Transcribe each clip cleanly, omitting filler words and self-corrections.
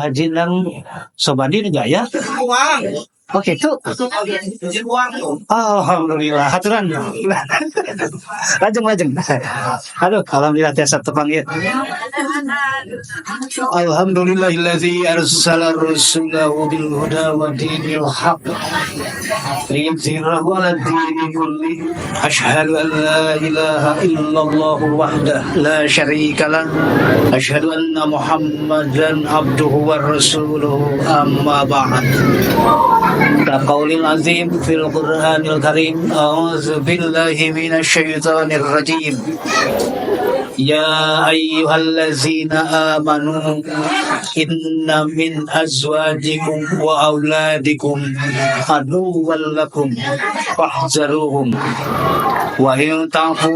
Pak Haji Nang Sobandi juga ya. Oke itu. Alhamdulillah, haturan. Lajeng lajeng. Aduh, alhamdulillah tiasa tepang ya. Alhamdulillahilladzi arsala rasulahu bil huda wa dinil haq liyudhhirahu 'ala dini kulli. Asyhadu an la ilaha illallah wahdah la syarika lah. Asyhadu anna Muhammadan abduhu wa rasuluhu, amma ba'd. Kaqaulil azim fil Qur'anil Karim, a'udzu billahi minasyaitonir rajim. Ya ayyuhallazina amanu inna min azwajikum wa auladikum aduwwan lakum fahzaruhum wa in ta'fu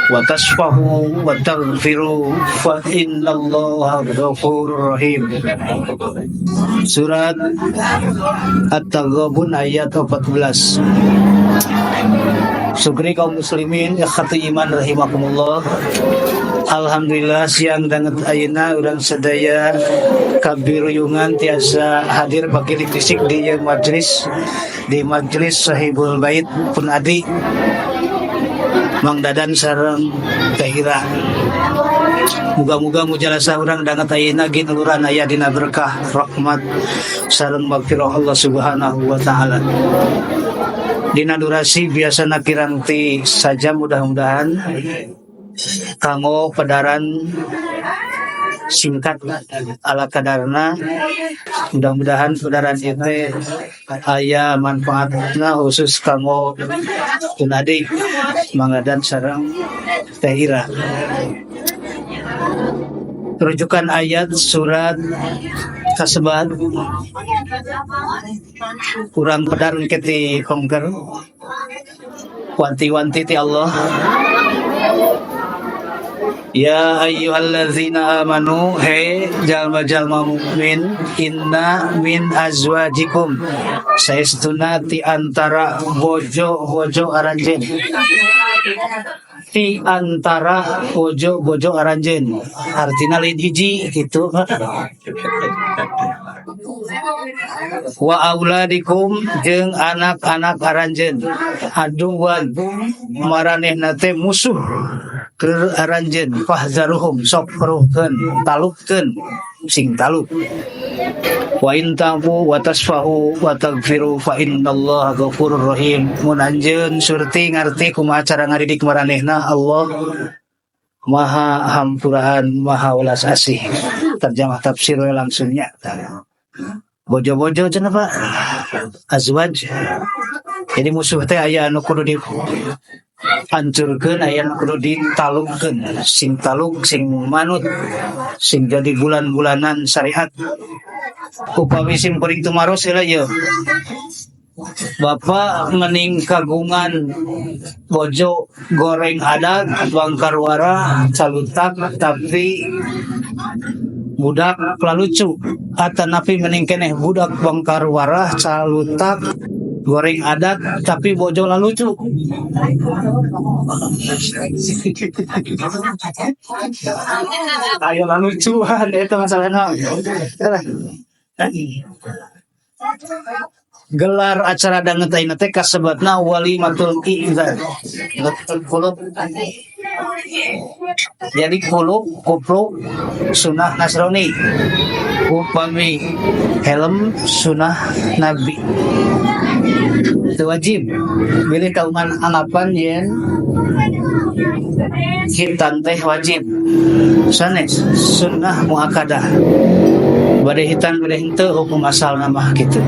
wa tasfahu wa taghfiru fa innallaha ghafurur rahim. Surat At-Taghabun ayat 14. Syukri kaum muslimin, ikhwati iman rahimakumullah. Alhamdulillah, siang danget ayeuna urang sadaya kabiruyungan tiasa hadir pakilik fisik di ieu majelis, di majelis Sahibul Bait pun adi Mang Dadan sareng Teh Ira. Muga-muga mujalasah urang danget ayeuna ginuluran aya dina berkah, rahmat sareng magfirah Allah Subhanahu wa taala. Dina durasi biasana kirang ti sajam, mudah-mudahan kanggo pedaran singkat ala kadarna, mudah-mudahan pedaran itu aya manfaatna khusus kanggo tunadi Mang Dadan sareng Teh Ira. Rujukan ayat surat kasebat kurang pedar ti kongker wanti-wanti ti Allah. Ya ayyuhallazina amanu, he jalma-jalma mukmin, inna min azwajikum, saestuna ti antara bojo-bojo aranjeun, ti antara bojo-bojo aranjeun, artina lain hiji gitu, wa auladikum jeung anak-anak aranjeun, aduwan maranehna teh musuh keur aranjeun, fahzaruhum, sok peruhkeun, talukkeun, sing taluk. Wa in ta'fu wa tasfahu wa taghfiru fa innallaha ghafurur rahim. Mun anjeun surti ngarti kumaha cara ngadidik maranehna, Allah Maha hampuraan, Maha welas asih. Terjemah tafsir we langsungnya. Bojo-bojo cenah, Pak, azwaj. Jadi musuh teh aya anu kudu di hancurkeun, aya anu kudu ditalungkeun, sing talung, sing manut, sing jadi bulan-bulanan syariat. Upami sim kuring tumaros heula ieu, Bapak mending kagungan bojo goreng adat, bangkar warah, calutak, tapi budak lucu, atanapi mending keneh budak bangkar warah, calutak, goreng adat, tapi bojo lucu? Ayo, lucuan itu masalahnya. Gelar acara danget ayeuna teh kasebatna walimatul i'zan. Kulub. Jadi kulub kupluk sunah Nasrani. Upami helm sunah Nabi. Itu wajib. Bilih kauman anggapan yen khitan teh wajib. Sanes, sunnah muakadah. Bade hitan bade henteu, hukum asal nama gitu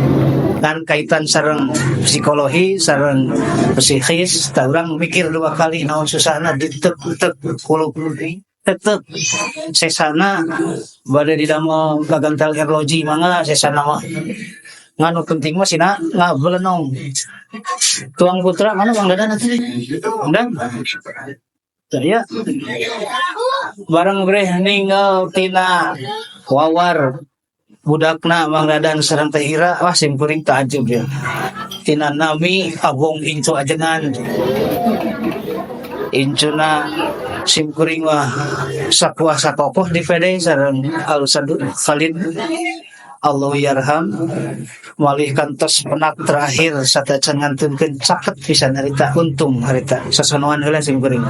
kan kaitan sareng psikologi sareng psikis. Tah, urang mikir dua kali, naon susahna ditek-tek kulub, tetep sesana bade didamel gagantel erloji mangga sesana mah, ngan nu penting mah sina ngabelenong. Tuang putra mana Bang Dadan nanti? Dadan. Ya. Barang breh ninggal tina wawar budakna Mang Dadan sareng Teh Ira, wah, sim kuring takjub ya. Tina nami abong incu ajengan. Incuna sim kuring mah sakuah sakokoh di PD sareng Al Khalid. Allah yarham malih kantos penak terakhir satacan ngantunkeun caket pisan harita, untung harita sasonoan heula sim kuring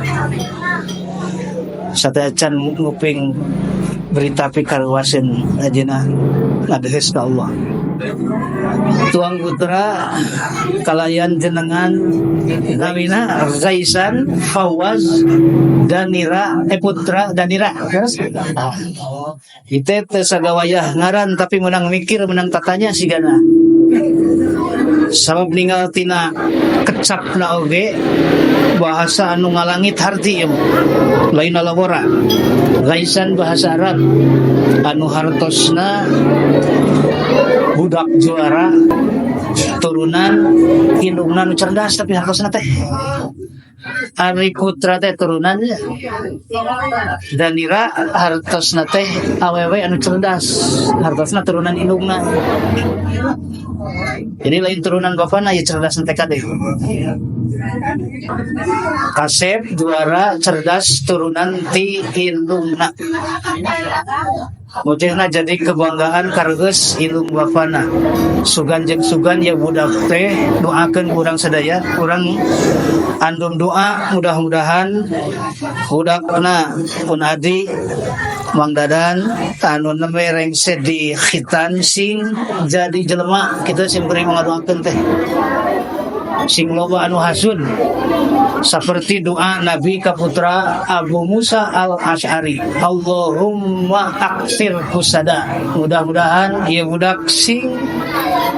satacan nguping berita pikaruaseun ajeuna ngadeheus ka Allah. Tuang putra kalayan jenengan namina Zaisan Fawaz Danira, Putra Danira. Ah. Itu teh sagawayah ngaran, tapi menang mikir, menang tatanya sigana. Sabab ninggal tina kecapna oge bahasa anu ngalangit harti ieu lain alawara. Gaisan bahasa Arab anu hartosna budak juara turunan indungna nu cerdas, tapi hartosna teh ari putra teh turunannya Danira hartosna teh awewe anu cerdas, hartosna turunan indungna. Jadi lain turunan bapana ya cerdas teh kade. Kasep juara cerdas turunan ti indungna. Mujehna jadi kebanggaan kargeus indung bapana. Sugan jeung sugan ya budak teh doakeun urang sadaya, urang andum doa mudah-mudahan budakna pun adi Mang Dadan anu nembe rengse di khitan sing jadi jelema kitu. Sim kuring ngadoakeun teh sing loba anu hasud seperti doa Nabi ka putra Abu Musa Al Ash'ari, Allahumma aksir husada. Mudah-mudahan ieu budak sing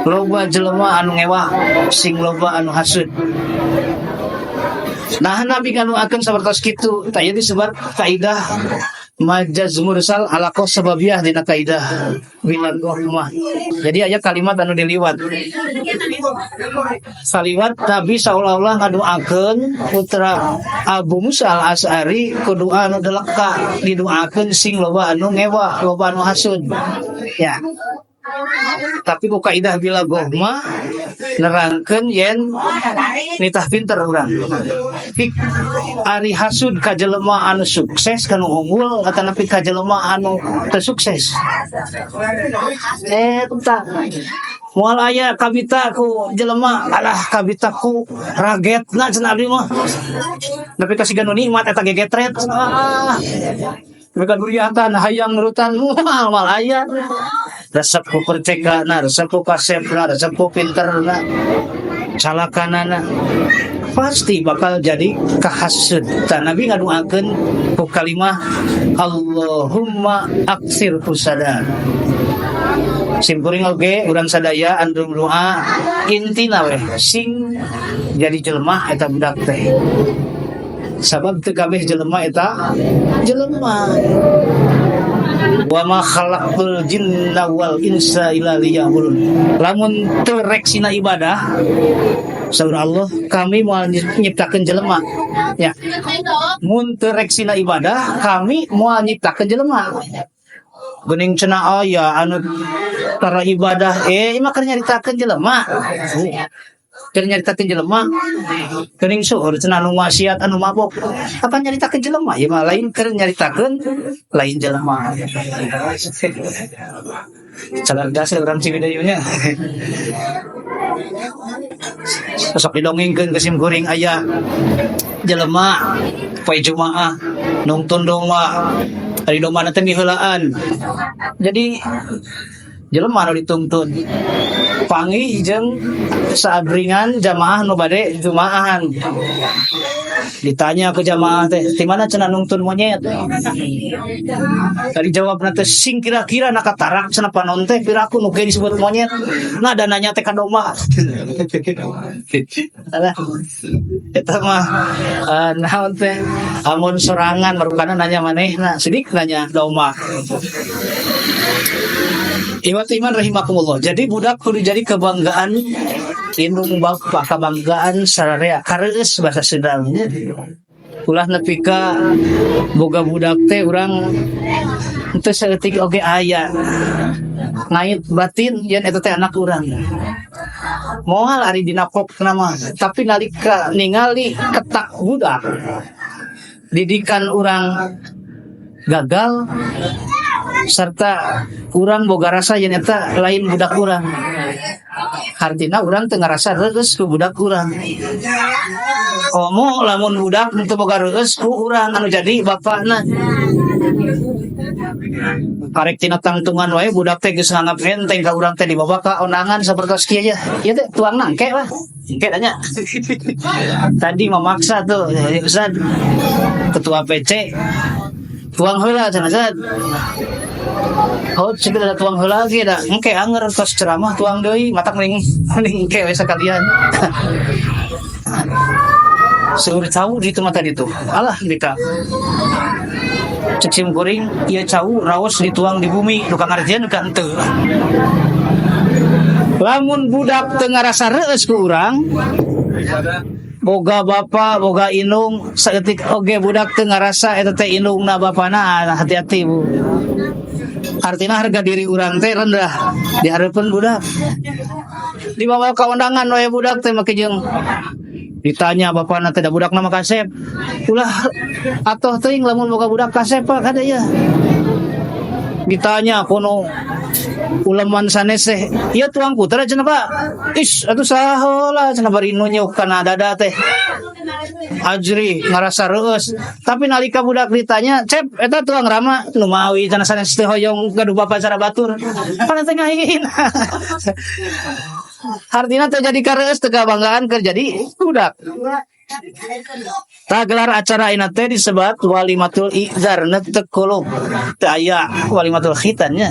loba jelema anu ngewa, sing loba anu hasud. Nah, Nabi ngadoakeun sapertos kitu tah, ieu disebut kaidah majaz mursal alaqah sababiyah dina kaidah balaghah mah. Jadi aya kalimat anu diliwat. Saliwat Nabi seolah-olah ngadoakeun putra Abu Musa Al As'ari ku doa anu deleka, didoakeun sing loba anu ngewa, loba anu hasud. Ya. Tapi ku kaidah balaghah mah nerangkeun yen nitah pinter urang. Ari hasud ka jelema anu sukses kanu unggul atanapi ka jelema anu teu sukses. Eta moal aya kabita ku jelema, alah kabita ku ragetna cenah abdi mah. Tapi kasih nu nikmat eta gegetret. Ah. Tapi kan guriatan hayang nurutan moal moal aya. Resep ku percekana, resep ku kasepna, resep ku pinterna, calakanana pasti bakal jadi kahasud. Tah, Nabi ngadoakeun ku kalimah Allahumma aksir husada. Sim kuring oge urang sadaya andum doa intina weh sing jadi jelema eta budak teh. Sabab teu kabeh jelema eta jelema. Wa ma khalaqtul jinna wal insa illa liya'budun. Lamun teu reksina ibadah, saur Allah, kami moal nyiptakeun jelema. Ya. Mun teu reksina ibadah, kami moal nyiptakeun jelema. Geuning cenah aya anu tara ibadah, ieu mah keur nyaritakeun jelema. Keur nyaritakeun jelema. Geuning seueur cenah anu maksiat, anu mabok. Apa nyaritakeun jelema? Ieu mah lain keur nyaritakeun lain jelema. Calargas urang Ciwidey nya. Sok didongengkeun ke sim kuring, aya jelema poe Jumaah nungtun domba. Ari domba teh miheulaan. Jadi jelema nu ditungtun panggih jeung saabringan jamaah nu bade jumaahan. Ditanya ke jamaah teh, "Di mana cenah nungtun monyet?" Tadi jawab teh sing kira-kira nak katarak cenah panon teh piraku nu disebut monyet. Nah, dan nanya teh ka domba. Alah, eta mah naon teh amun sorangan marukana nanya manehna sidik nanya domba. Ikhwat iman rahimakumullah. Jadi budak kudu jadi kebanggaan indung bapak, kebanggaan sararea. Kareus bahasa Sunda. Ulah nepi ka boga budak teh urang teu saeutik oge aya ngait batin yen eta teh anak urang. Moal ari dina pokna mah, tapi nalika ningali ketak budak didikan urang gagal. Serta urang boga rasa yen eta lain budak urang. Artina urang teu ngarasa reueus ku budak urang. Komo lamun budak teu boga reueus ku urang anu jadi bapakna. Karek tina tangtungan wae budak teh geus nganggap enteng ka urang teh dibawa ka ondangan sapertos kieu ya. Ieu teh tuang nangke lah. Engke tanya. Tadi memaksa tuh, ya, Ustaz. Ketua PC tuang heula cenah, Ustaz. Oh, sudah ada tuang heula lagi dah. Engke anger tos ceramah tuang deui, matak mending mending engke we sekalian. Seueur cau di itu mah tadi tuh. Alah mereka. Cek sim kuring, ieu cau raos dituang di bumi, nu ngartian ka henteu. Lamun budak teu ngarasa reueus ku urang, boga bapa, boga indung, saeutik oge budak teu ngarasa eta teh indungna bapana, ah, hati-hati, Bu. Artinya harga diri urang teh rendah di hareupeun budak. Dibawa ka undangan we budak teh make jeung ditanya bapana teh, da budakna mah kasep. Ulah atoh teuing lamun boga budak kasep, Pak, kada ya. Ditanya kono uleman sanes teh, ieu tuang putra cenah, Pak. Is atuh saha lah cenah, bari nunyuk kana dada teh. Ajri ngarasa reueus. Tapi nalika budak ditanya, "Cep, eta tuang rama?" "Nu mawi," cenah, "sanes teh hoyong gaduh bapa cara batur." Pan teh ngahina. Artinya teu jadi kareueus, teu kabanggaan keur jadi budak. Tah, gelar acara ayeuna teh disebat walimatul i'zar neukteu kulub. Teu aya walimatul khitan nya.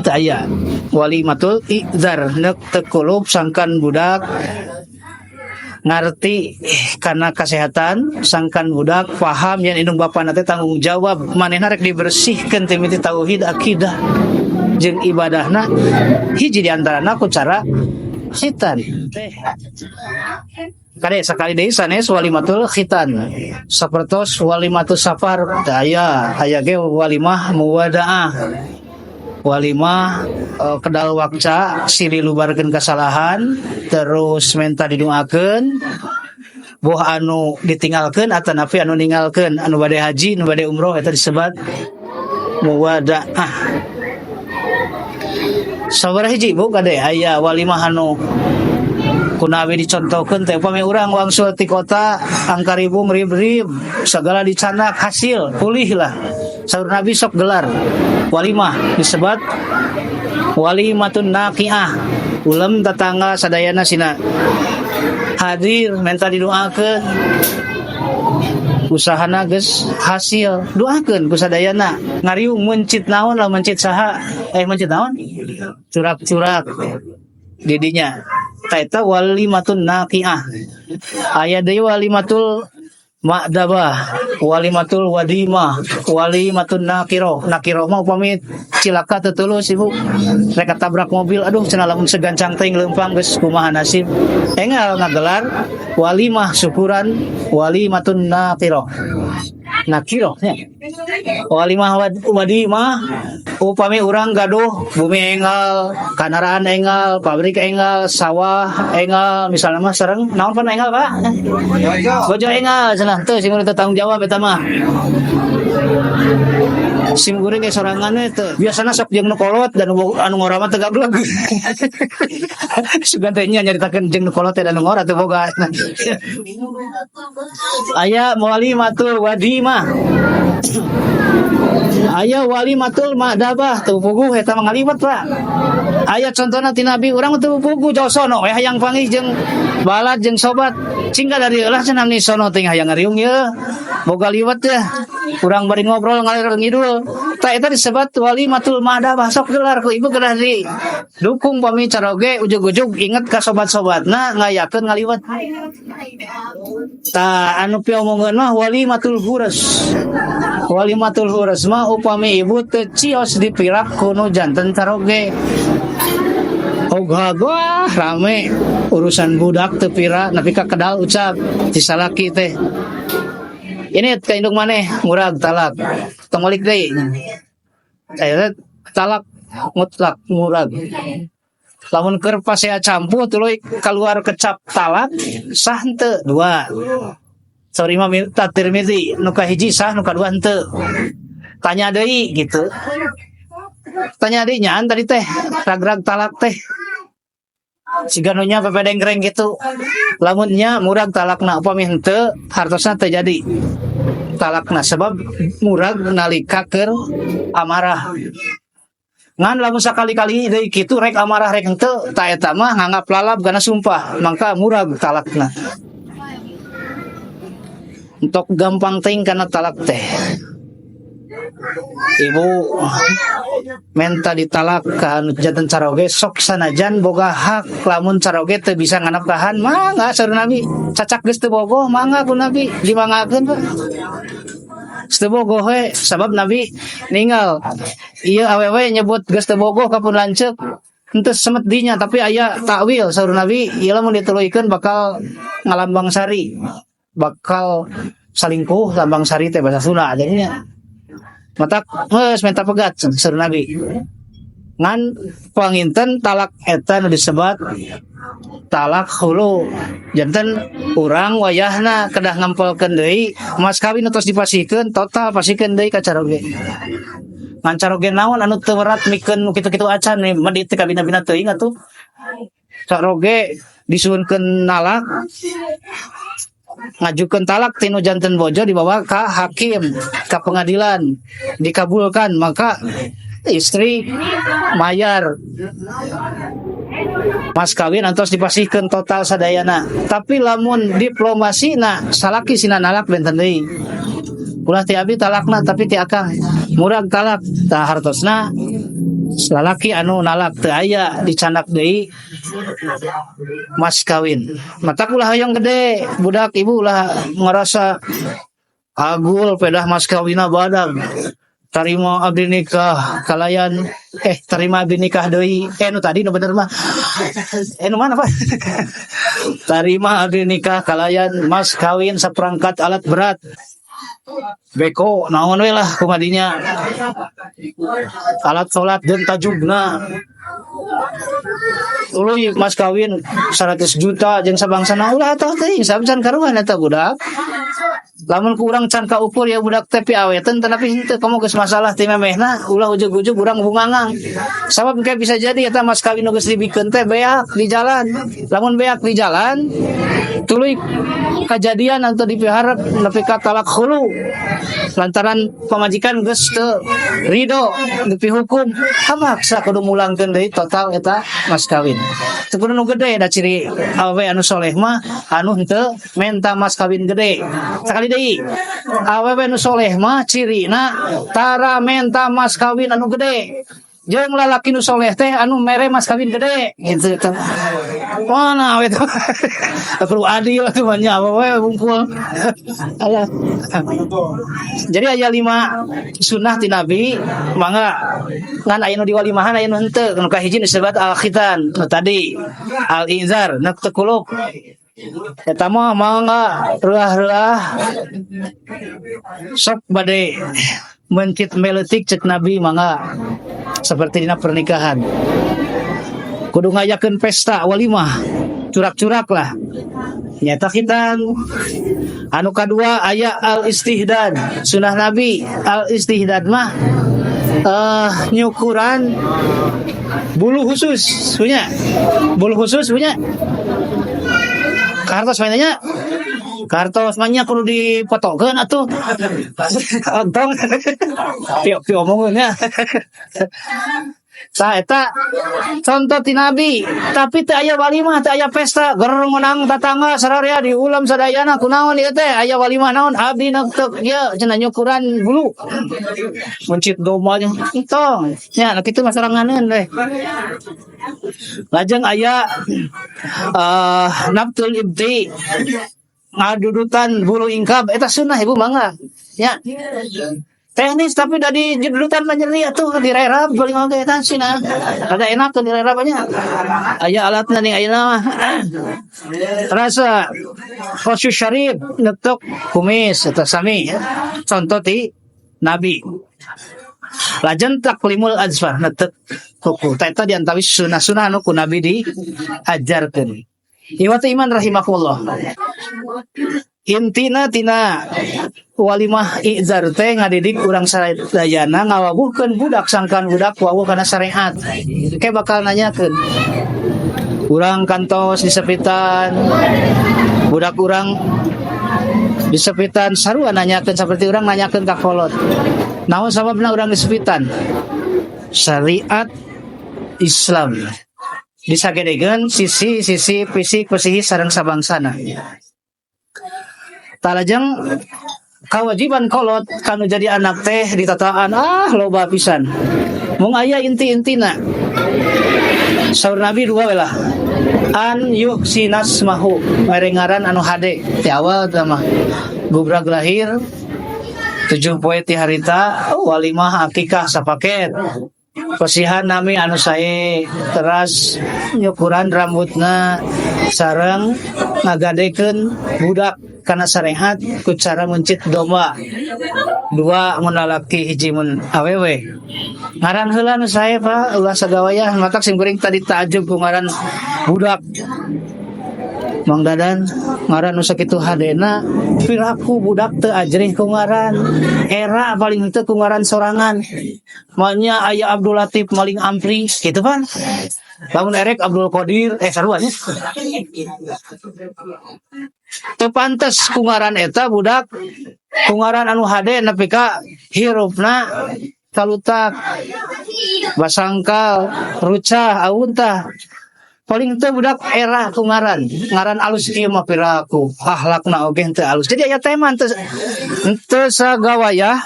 Teu aya walimatul i'zar neukteu kulub sangkan budak ngarti karena kesehatan, sangkan budak paham yang indung bapana teh tanggung jawab manehna rek dibersihkeun ti miti tauhid, akidah jeung ibadahna, hiji di antarana ku cara khitan teh. Kade, sakali deui sanes walimatul khitan sapertos walimatul safar aya, aya ge walimah muwadaah, walimah kedal wakca silih lubarkeun kesalahan, terus menta didoakeun, boh anu ditinggalkeun atanapi anu ninggalkeun, anu bade haji, anu bade umroh, eta disebat muwadaah. Sabaraha hiji, Bu, kade aya walimah anu kunawi dicontohkeun teh? Upami urang wangsul ti kota angkaribung rib-rib segala dicandak, hasil pulih lah, saur Nabi sok gelar walimah disebat walimatun naqiah, ulem tetangga sadayana sina hadir minta didoakeun, usahana geus hasil, doakeun ku sadayana, ngariung mencit naon lah, mencit saha, mencit naon, curak-curak didinya. Tah, eta walimatun naqiah. Aya deui walimatul ma'dabah, walimatul wadimah, walimatun nakiro. Nakiro mah upami cilaka teu tulus, Ibu, rek tabrak mobil, aduh cenah, lamun segancang teuing leumpang geus kumaha nasib. Enggal ngagelar walimah syukuran walimatun nakiro, nakiro nya. Walimah wadimah upami urang gaduh bumi enggal, kandaraan enggal, pabrik enggal, sawah enggal misalnya mah, sareng naon pan enggal, Pak, bojo enggal cenah, teu sim kuring teu tanggung jawab eta mah, sim kuring ge sorangan we teu. Biasana sok jeung nu kolot dan anu ngora mah teu gableg. Sugan teh nya nyaritakeun jeung nu kolot teh dan nu ngora teu boga. Aya walimatul wadimah, aya walimatul madabah, teu puguh eta mah ngaliwet, Pak. Aya contohna ti Nabi, urang teu puguh jauh sono we hayang panggih jeung balad jeung sobat, cingga dari lah cenah ni sono teh hayang ngariung ye boga liwet ya, urang bari ngobrol ngalir ngidul. Tah, eta disebat walimatul madabah, sok gelar ku ibu kedah di dukung pami caroge ujug-ujug inget ka sobat-sobatna ngayakeun ngaliwet. Tah, anu piomongeun mah walimatul hures. Walimatul hures mah upami ibu teu cios dipirak kuno janten caroge. Ogah wah rame urusan budak teu pira nepi ka kedal ucap ti salaki teh, "Ini ka indung maneh, murag talak, tong balik deui." Aya talak mutlak, murag. Lamun keur pasea campuh tuluy keluar kecap talak, sah henteu? Dua. Saur Imam Tirmizi, nu kahiji sah, nu kadua henteu. Tanya deui gitu. Tanya adiknya tadi teh ragrag talak teh. Siga nu nya pepedengkreng gitu. Lamun nya murag talakna, upami henteu hartosna teu jadi talakna sebab murag nalika keur amarah. Ngan lamun sakali-kali deui kitu, rek amarah rek henteu, ta eta mah nganggap lalab karena sumpah, mangka murag talakna. Untuk gampang teuing kana talak teh. Ibu menta ditalak ka anu janten caroge, sok sanajan boga hak, lamun caroge teu bisa nganapkahan, mangga. Saur Nabi, cacak geus teu bogoh, mangga ku Nabi dimangakeun, Pak. Teu bogoh we, sabab Nabi ninggal ieu awewe nyebut geus teu bogoh ka pun lanceuk henteu semet dinya, tapi aya takwil. Saur Nabi, ieu lamun dituluykeun bakal ngalambang sari, bakal salingkuh. Lambang sari teh bahasa Sunda jadinya. Matak geus minta pegat, saur Nabi. Ngan panginten talak eta nu disebat talak khulu. Janten urang wayahna kedah ngempelkeun deui mas kawin nu tos dipasihkeun total, pasihkeun deui ka caroge. Ngan caroge naon anu teu werat mikeun nu kitu-kitu acan nih, medit teh kabina-bina teuing atuh. Caroge disuhunkeun nalak, ngajukeun talak tinu janten bojo, dibawa ke hakim, ke pengadilan, dikabulkan, maka istri mayar mas kawin antos dipasihkeun total sadayana. Tapi lamun diplomasi na salaki sina nalak, benten deui. Ulah ti abi talakna, tapi ti akang murag talak. Tah, hartosna lalaki anu nalak teu aya dicandak deui mas kawin. Matak ulah hoyong gede, budak ibu, ulah ngerasa agul pedah mas kawina badag. Tarima abdi nikah kalayan, eh, tarima abdi nikah deui, eh, nu tadi nu bener mah, eh, nu mana, Pak? Tarima abdi nikah kalayan mas kawin seperangkat alat berat, beko naon we lah kumadinya, alat sholat dan tajugna, tuluy mas kawin 100 juta jeung sabangsana. Ulah atuh teuing, sabab can karuan eta budak. Lamun ku urang can kaukur ya budak teh piaweteun tapi henteu, kamu geus masalah ti memehna, ulah ujug-ujug urang bungangang, sabab kayak bisa jadi eta mas kawin nu geus dibikeun teh beak di jalan. Lamun beak di jalan, tuluy kejadian atau dipiharap nepi ka talak khulu lantaran pamajikan geus teu ridho dipihukum, hamaksa kudu mulangkeun deui total eta mas kawin. Teu kudu nu gede da ciri awewe anu soleh mah anu henteu menta mas kawin gede. Sakali deui, awewe nu soleh mah cirina tara menta mas kawin anu gede, jeung lalaki nu soleh teh anu mere mas kawin gede gitu teh. Mana awe teh perlu adil tuh, banyak awewe bungkul aya. Jadi aya lima sunnah ti Nabi, mangga. Ngan aya nu diwalimahan, aya nu henteu. Nu kahiji disebut al khitan, nu tadi al izar, nu teu kuluk eta mah mangga reuah-reuah, sok bade mencit meletik, cek Nabi mangga. Seperti dina pernikahan kudu ngayakeun pesta walimah, curak-curak lah, nyata khitan. Anu kadua aya al istihdad, sunnah Nabi. Al istihdad mah nyukuran bulu khusus, punya bulu khusus, punya kartos mainnya, kartos mainnya kudu dipotokeun atuh, entong piok piok omongeun ya. Tah, eta contoh ti Nabi, tapi teu aya walimah, teu aya pesta, ger ngundang tatangga sararea, diulam sadayana. Kunaon ieu teh, aya walimah naon? Abdi teu ieu cenah nyukuran bulu. Mencit domba nya entong. Nya, nu kitu mah soranganeun we. Lajeng aya nabtul ibti, ngadudutan bulu ingkab, eta sunnah, ibu, mangga. Ya. Teknis, tapi dari dudutan mah nyeri atuh, direrab paling oge eta sina. Rada enak tuh direrab nya. Aya alatna nih ayeuna mah. Rasa qashshu syarib, netok kumis, eta sami contoh ti Nabi. Lajeng taklimul azfar, netek kuku. Tah, eta diantawis sunah-sunah anu ku Nabi diajarkeun. Ikhwata iman rahimakumullah. Intina tina Walimah i'dzar teh ngadidik urang sadayana ngawawuhkeun budak sangkan budak wawuh kana syariat. Kayak bakal nanyakeun. Urang kantos disepitan, budak urang disepitan sarua nanyakeun seperti urang nanyakeun ka kolot. Naon sababna urang disepitan? Syariat Islam. Disagedekeun sisi-sisi fisik psikis sareng sabangsana. Talajeng kewajiban kolot kanu jadi anak teh ditataan loba pisan. Mung aya inti-intina. Saur Nabi dua we lah. An yuhsinasmahu, mere ngaran anu hade ti awal teh mah. Gubrag lahir 7 poe ti harita walimah akikah sapaket. Pasihan nami anu sae, teras nyukuran rambutna sareng ngagadekeun budak kana syariat ku cara mencit domba. Dua mun lalaki, hiji mun awewe. Ngaran heula nu sae, Pak, ulah sagawayah matak sim kuring tadi takjub ku ngaran budak. Mang Dadan ngaran nu sakitu hadena, piraku budak teu ajrih ku ngaran. Era paling teu ku ngaran sorangan. Manya aya Abdul Latif maling ampri gitu kan. Lamun erek Abdul Qadir sarua nya. Teu pantes ku ngaran eta budak, ku ngaran anu hade nepi ka hirupna kalutak basangkal rucah awuntah. Paling teu budak era ku ngaran ngaran alus ieu mah piraku akhlakna oge teu alus. Jadi aya tema teu teu sagawayah.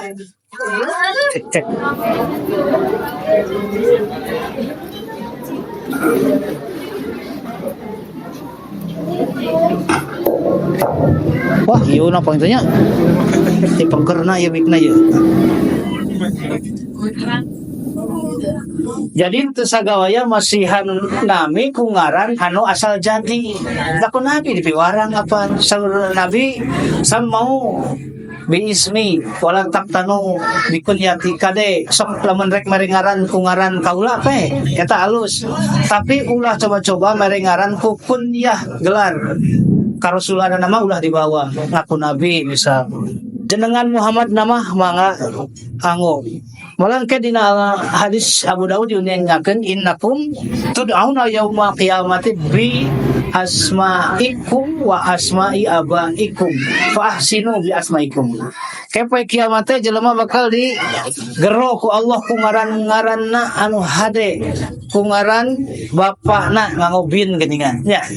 Cek cek. Wah, ieu na pointnya. Di pengkerna ieu mikna ieu. Jadi teu sagawaya masihan nami ku ngaran anu asal jadi. Da ku Nabi dipiwarang apa saur Nabi samau biismi wala taqtanu bikunyati kade sok lamun rek mere ngaran ku ngaran kaula pe eta alus. Tapi ulah coba-coba mere ngaran ku kunyah gelar. Karasulan nama ulah dibawa ngaku Nabi misal. Jenengan Muhammad nama mangga anggo. Malah ke dina hadis Abu Daud diunyanyakeun innakum tud'auna yauma qiyamati bi asma'ikum wa asma'i abaikum fa ahsinu bi asma'ikum. Kepoe kiamat teh jelema bakal di gero ku Allah ku ngaran-ngaranna anu hade, ku ngaran bapakna nganggo bin geuningan nya.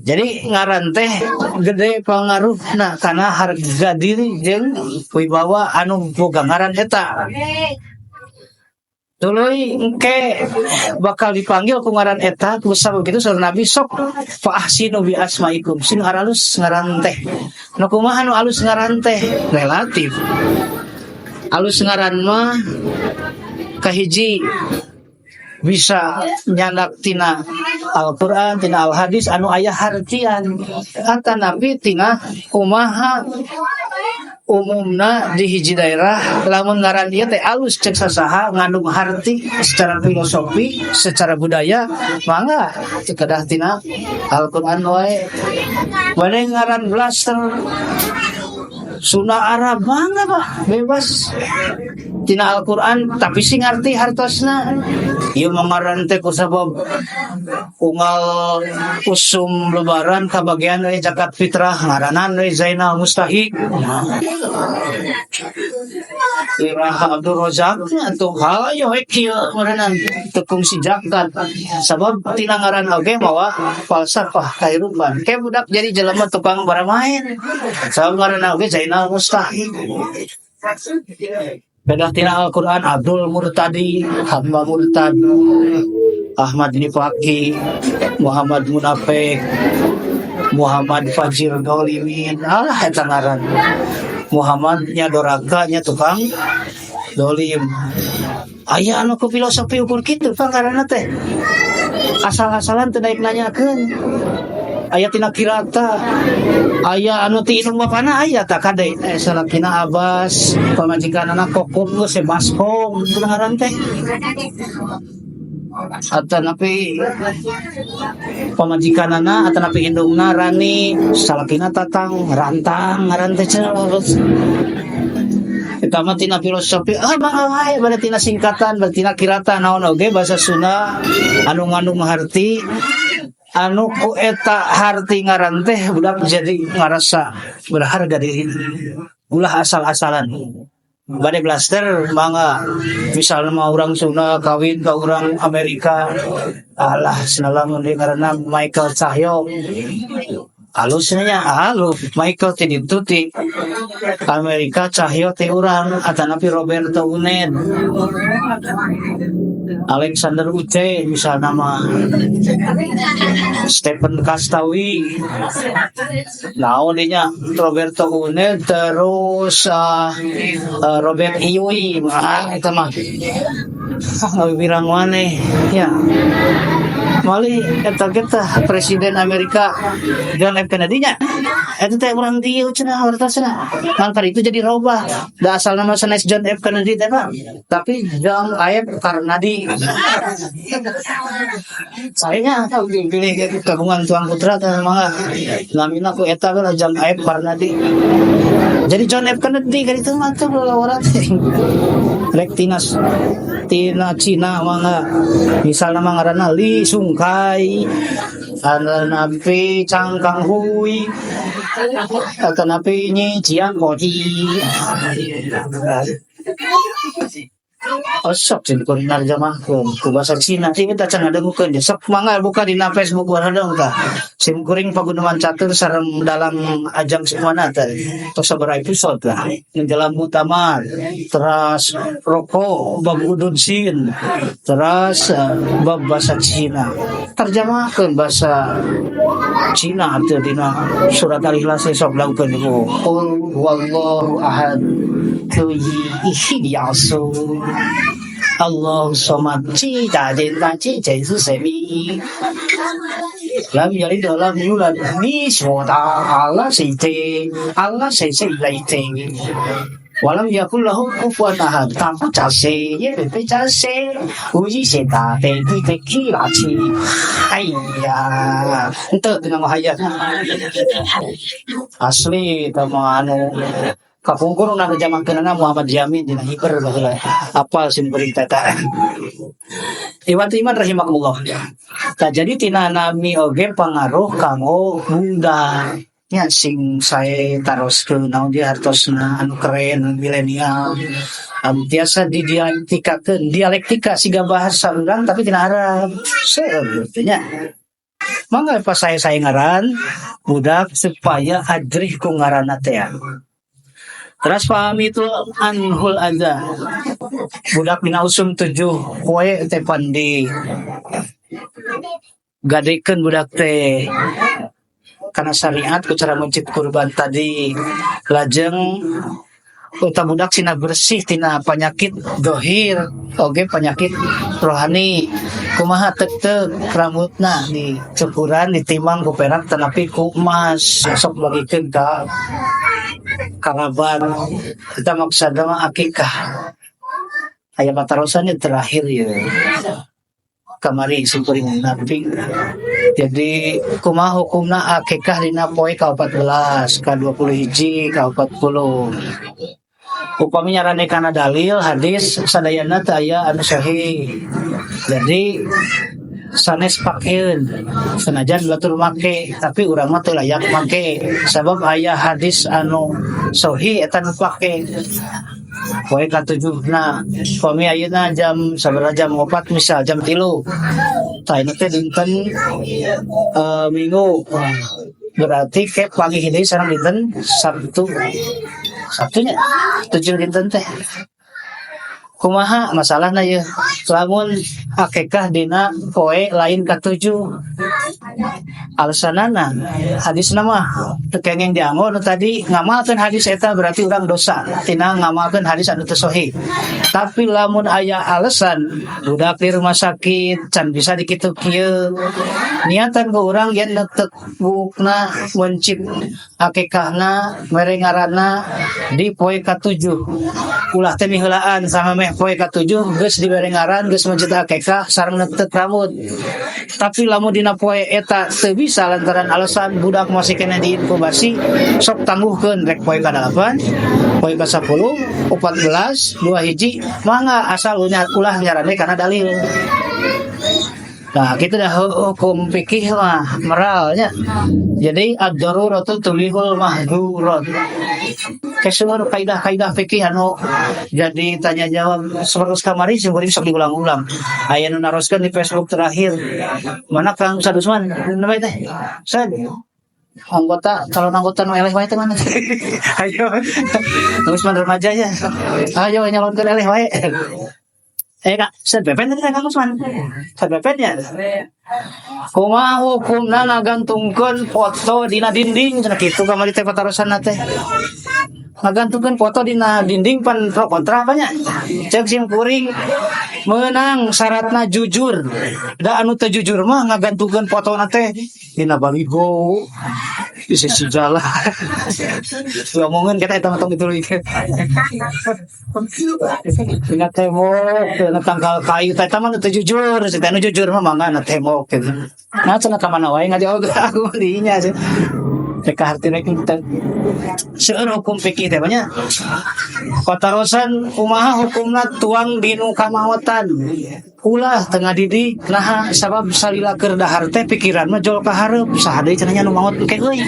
Jadi ngaran teh gede pangaruhna kana harga diri jeung wibawa anu boga ngaran eta. Tuluy engke bakal dipanggil ku ngaran eta ku sabab kitu saur Nabi sok fa ahsinu bi asmaikum. Sing aralus ngaran teh. Nu kumaha nu alus ngaran teh? Relatif. Alus ngaran mah kahiji bisa nyandak tina Al-Quran, tina Al-Hadis anu aya hartian. Kata Nabi tina kumaha umumna di hiji daerah lamun ngaran ieu teh alus cek sasaha ngandung harti secara filosofi, secara budaya, mangga cekedah tina Al-Quran wae. Bade ngaran blaster Sunda Arab mangga bah bebas tina Al-Quran tapi sing ngarti hartosna. Ieu mah ngaran teh kusabab unggal usum lebaran kabagian we zakat fitrah ngaranan we Zainal Mustahik. Iraha Abdul Rozak atuh hayo we kieu ngaranna teu kungsi zakat sabab tina ngaran oge mawa falsafah kahirupan. Ke budak jadi jelema tukang baramain sabab ngaranna oge Zainal Mustahik. Beda tina Al-Quran Abdul Murtadi, hamba murtad, Ahmad Nifaki, Muhammad Munafik, Muhammad Fajir Dolimin, alah eta ngaran. Muhammad nya doraka nya tukang dolim. Aya anu ku filosofi ukur kitu Pak ngaranna teh. Asal-asalan teu daek nanyakeun. Aya tina kirata, aya anu ti indung bapana aya tak kade salakina Abbas, pamajikanana Kokom geus baskom ngaran teh. Atanapi pamajikanana atanapi indungna Rani, salakina Tatang, rantang ngaran teh cenah. Eta mah tina filosofi, ah, mangga wae bade tina singkatan, bade tina kiratan, naon oge bahasa Sunda anu ngandung harti, anu ku eta harti ngaran teh budak jadi ngarasa berharga diri. Ulah asal-asalan. Bade blaster mangga, misalnya mah urang Sunda kawin ka urang Amerika, alah, sinalangun di ngaranna Michael Cahyo, halus nya, halus Michael ti ditu ti Amerika, Cahyo ti urang, atanapi Roberto Unen, Alexander Uce, misalnya nama Stephen Kastawi, naon nya, Roberto Unen, terus Robert Iui, ah, eta mah ngawirang maneh ya. Mali eta kita Presiden Amerika John F Kennedy nya, eta teh urang dieu cenah hartosna, ngan itu jadi robah da asal nama sanes John F Kennedy teh, Pak, tapi John F Karnadi. Sayangnya tahu dipilih kagungan tuang putra teh, mangga namina ku eta lah, John F Karnadi. Jadi John F Kennedy kan itu mah tuh lawaran teh. Rek tina Cina mangga, misalnya mah ngaranna Li Sungkai, atanapi Chang Kang Hui, atanapi Nyi Jiang Koji. Oh, sok jeung kuring narjamahkeun ku bahasa Cina sih kita can ngadengukeun. Sok mangga buka dina Facebook baradong tah. Sim kuring paguneman catur sareng dalam ajang semuana teh. Tos sabaraha episode lah. Menjelang muktamar, terus rokok bab udud sin, terus bab bahasa Cina. Terjemahkeun bahasa Cina atuh dina surat Al-Ikhlas, sok lakukeun ku Qul huwallahu ahad 可以一yasu Allahu somad ci da jin da ci 这是什么？lam yalid wa lam yulad ni soda Allah 谁的 Allah 谁谁来的walam yakul lahu kufuwan ahad tanpa jase ye be jase uji se da de ti de ki la chi. 哎呀, henteu dina hayat asli teh mah. Anu kapungkur nu narjamahkeunana Muhammad Yamin dina Hiber baheula, apal sim kuring teh. Iwat iman rahimakumullah. Tah, jadi tina nami oge pangaruh kanggo budak nya, sing sae taroskeun naon dia hartosna anu keren milenial, tiasa didialektikakeun, dialektika siga bahasa urang tapi tina Arab seueur nya. Mangga pas saya ngaran budak supaya ajrih ku ngaranna teh. Terus pahami itu anhul ada budak dina usum 7 poe teh pan di gadekeun budak teh karena syariat ku cara mencit kurban tadi. Lajeng eta budak sina bersih tina penyakit dohir oge penyakit rohani. Kumaha? Tek-tek rambutna dicukuran, ditimang ku perak tetapi ku emas, sok bagikeun ka karabat. Kita maksudna mah akikah aya patarosannya terakhir ya, kamari simkuring napi. Jadi kumaha hukumna akikah dina poe ka-14, ka-20 hiji, ka-40? Upami nyarane kana dalil hadis sadayana teu aya anu sahih, jadi sanes pakeun, sanajan batur make, tapi urang mah teu layak make sabab aya hadis anu sahih eta nu pake poe katujuhna. Upami ayeuna jam sabaraha, jam 4 misal, jam 3, tah, ini teh dinten Minggu, berarti kayak pagi deui sareng dinten Sabtu. Sabtunya 7 dinten teh. Kumaha masalahna ye lamun akikah dina poe lain katujuh? Alasanana hadis nama teu kenging dianggo nu tadi ngamalkeun hadis eta, berarti urang dosa tina ngamalkeun hadis anu teu sahih. Tapi lamun aya alasan budak di rumah sakit can bisa dikitu kieu, niatan ku urang yen netek buukna mencit. Akikahna mere ngaranna di poe katujuh. Ulah teh miheulaan samemeh poe katujuh geus dibere ngaran, geus mencet akikah sareng neuteup rambut. Tapi lamun dina poe eta teu bisa lantaran alasan budak masih keneh diinkubasi, sok tangguhkeun rek poe ka-8, poe ka-10, 14, 2 hiji, mangga, asal ulah nyarande kana dalil. Nah, kita dah hukum fikih mah moralnya. Jadi ad-daruratu tubihul mahdzurat. Keseluruh kaidah-kaidah fikih anu jadi tanya jawab seperti kamari sing kuring sok diulang-ulang. Aya nu naroskeun di Facebook terakhir. Mana Kang Ustad Usman? Namanya teh? Ustad, anggota, calon anggota nu eleh wae teh mana? Ayo. Usman remaja ya. Ayo nyalonkeun eleh wae. Eh Kak, Ustad Pepen tadi, Kang Usman. Ustad Pepen ya. Kumaha hukumna ngagantungkeun foto dina dinding cenah kitu kamari teh patarosanna teh. Ngagantungkeun foto dina dinding pan pro kontra apa nya? Cek sim kuring menang, syaratna jujur. Da anu teu jujur mah ngagantungkeun fotona teh dina baligo di sisi jalan. Ngomongin kita eta mah tong dituluykeun. Dina tembok, dina tangkal kayu, eta mah nu teu jujur, si teh nu jujur mah mangga na tembok gitu. Nah, cenah ka mana wae ngajawab aku dinya sih. Rek hartina kita seueur hukum fikih teh banyak. Patarosan kumaha hukumna tuang dinu kamaotan? Ulah tengah didik. Nah, sabab salila keur dahar teh pikiran mah jol ka hareup, saha deui cenah nya nu maot engke euy.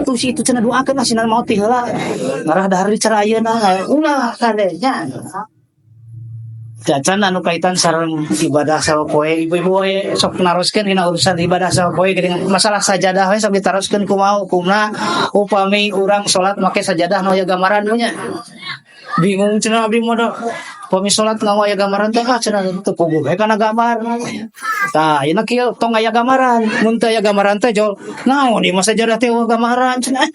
Tuh si itu cenah doakeun lah sina maot ti heula. Ngarah dahar di cara ayeuna ulah kade nya. Jacan anu kaitan sareng ibadah sapopoe, ibu-ibu we sok naroskeun dina urusan ibadah sapopoe geuning, masalah sajadah we sok ditaroskeun, kumaha hukumna upami urang salat make sajadah nu aya gambaran nya. Bingung cenah abdi mah, da upami salat nganggo aya gambaran teh, ah cenah teu puguh we kana gambar. Tah, ayeuna kieu, tong aya gambaran, mun teu aya gambaran teh jol naon ieu mah sajadah teh euweuh gambaran cenah,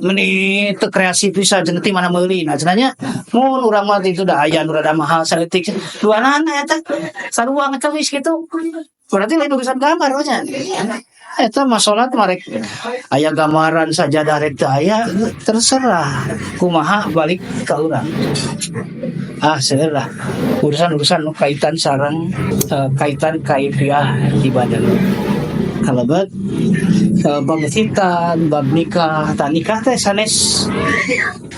meuni teu kreasi pisan cenah, ti mana meuli. Nah cenah nya, mun urang mah itu da aya nu rada mahal saeutik duanana eta sarua ngecewis kitu. Berarti lain urusan gambar nya. Eta mah salat mah rek aya gambaran sajadah rek teu aya, terserah kumaha, balik ka urang. Ah, seueur lah urusan-urusan nu kaitan sareng kaitan kaifiah ibadah. Kalebet bab khitan, bab nikah. Tah, nikah teh sanes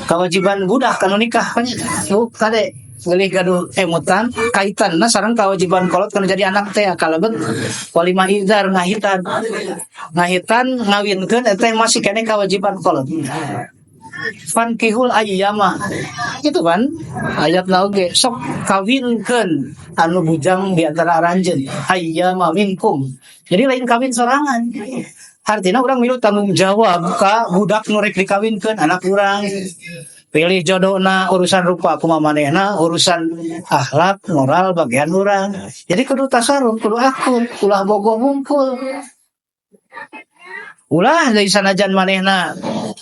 kewajiban budak kanu nikah kan bu, kade geulih gaduh emutan kaitanna sareng kewajiban kolot kana jadi anak teh kalebet walimah idar, ngahitan. Ngahitan, ngawinkeun eta masih keneh kewajiban kolot. Fankihul ayyama itu kan ayat oge, sok kawinkeun anu bujang di antara aranjeun, ayyama minkum. Jadi lain kawin sorangan, artinya urang milu tanggung jawab ka budak nu rek dikawinkeun, anak urang. Pilih jodohna, urusan rupa kumaha manehna, urusan akhlak moral bagian urang. Jadi kudu tasarruf, kudu akur, ulah bogoh wungkul. Ulah dari sanajan manehna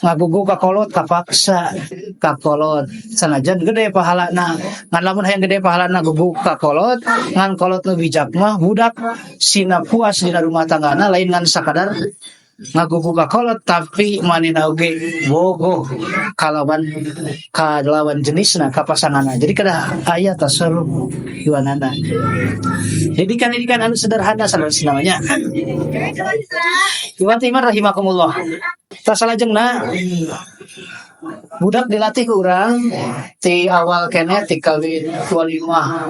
ngagugu ka kolot, kapaksa ka kolot, sanajan gede pahalana. Ngan lamun hayang gede pahalana gugu ka kolot, ngan kolot nu bijak mah budak sina puas dina rumah tanggana, lain ngan sakadar ngagugu ka kolot, tapi manehna oge bogoh kalawan kalawan jenisna, ka pasanganna. Jadi kedah aya tasarruf iwanana. Jadi kan ini kan anu sederhana sederhana namanya. Iwan iman rahimakumullah. Tah, salajengna budak dilatih ku urang ti awal keneh, ti kawin, walimah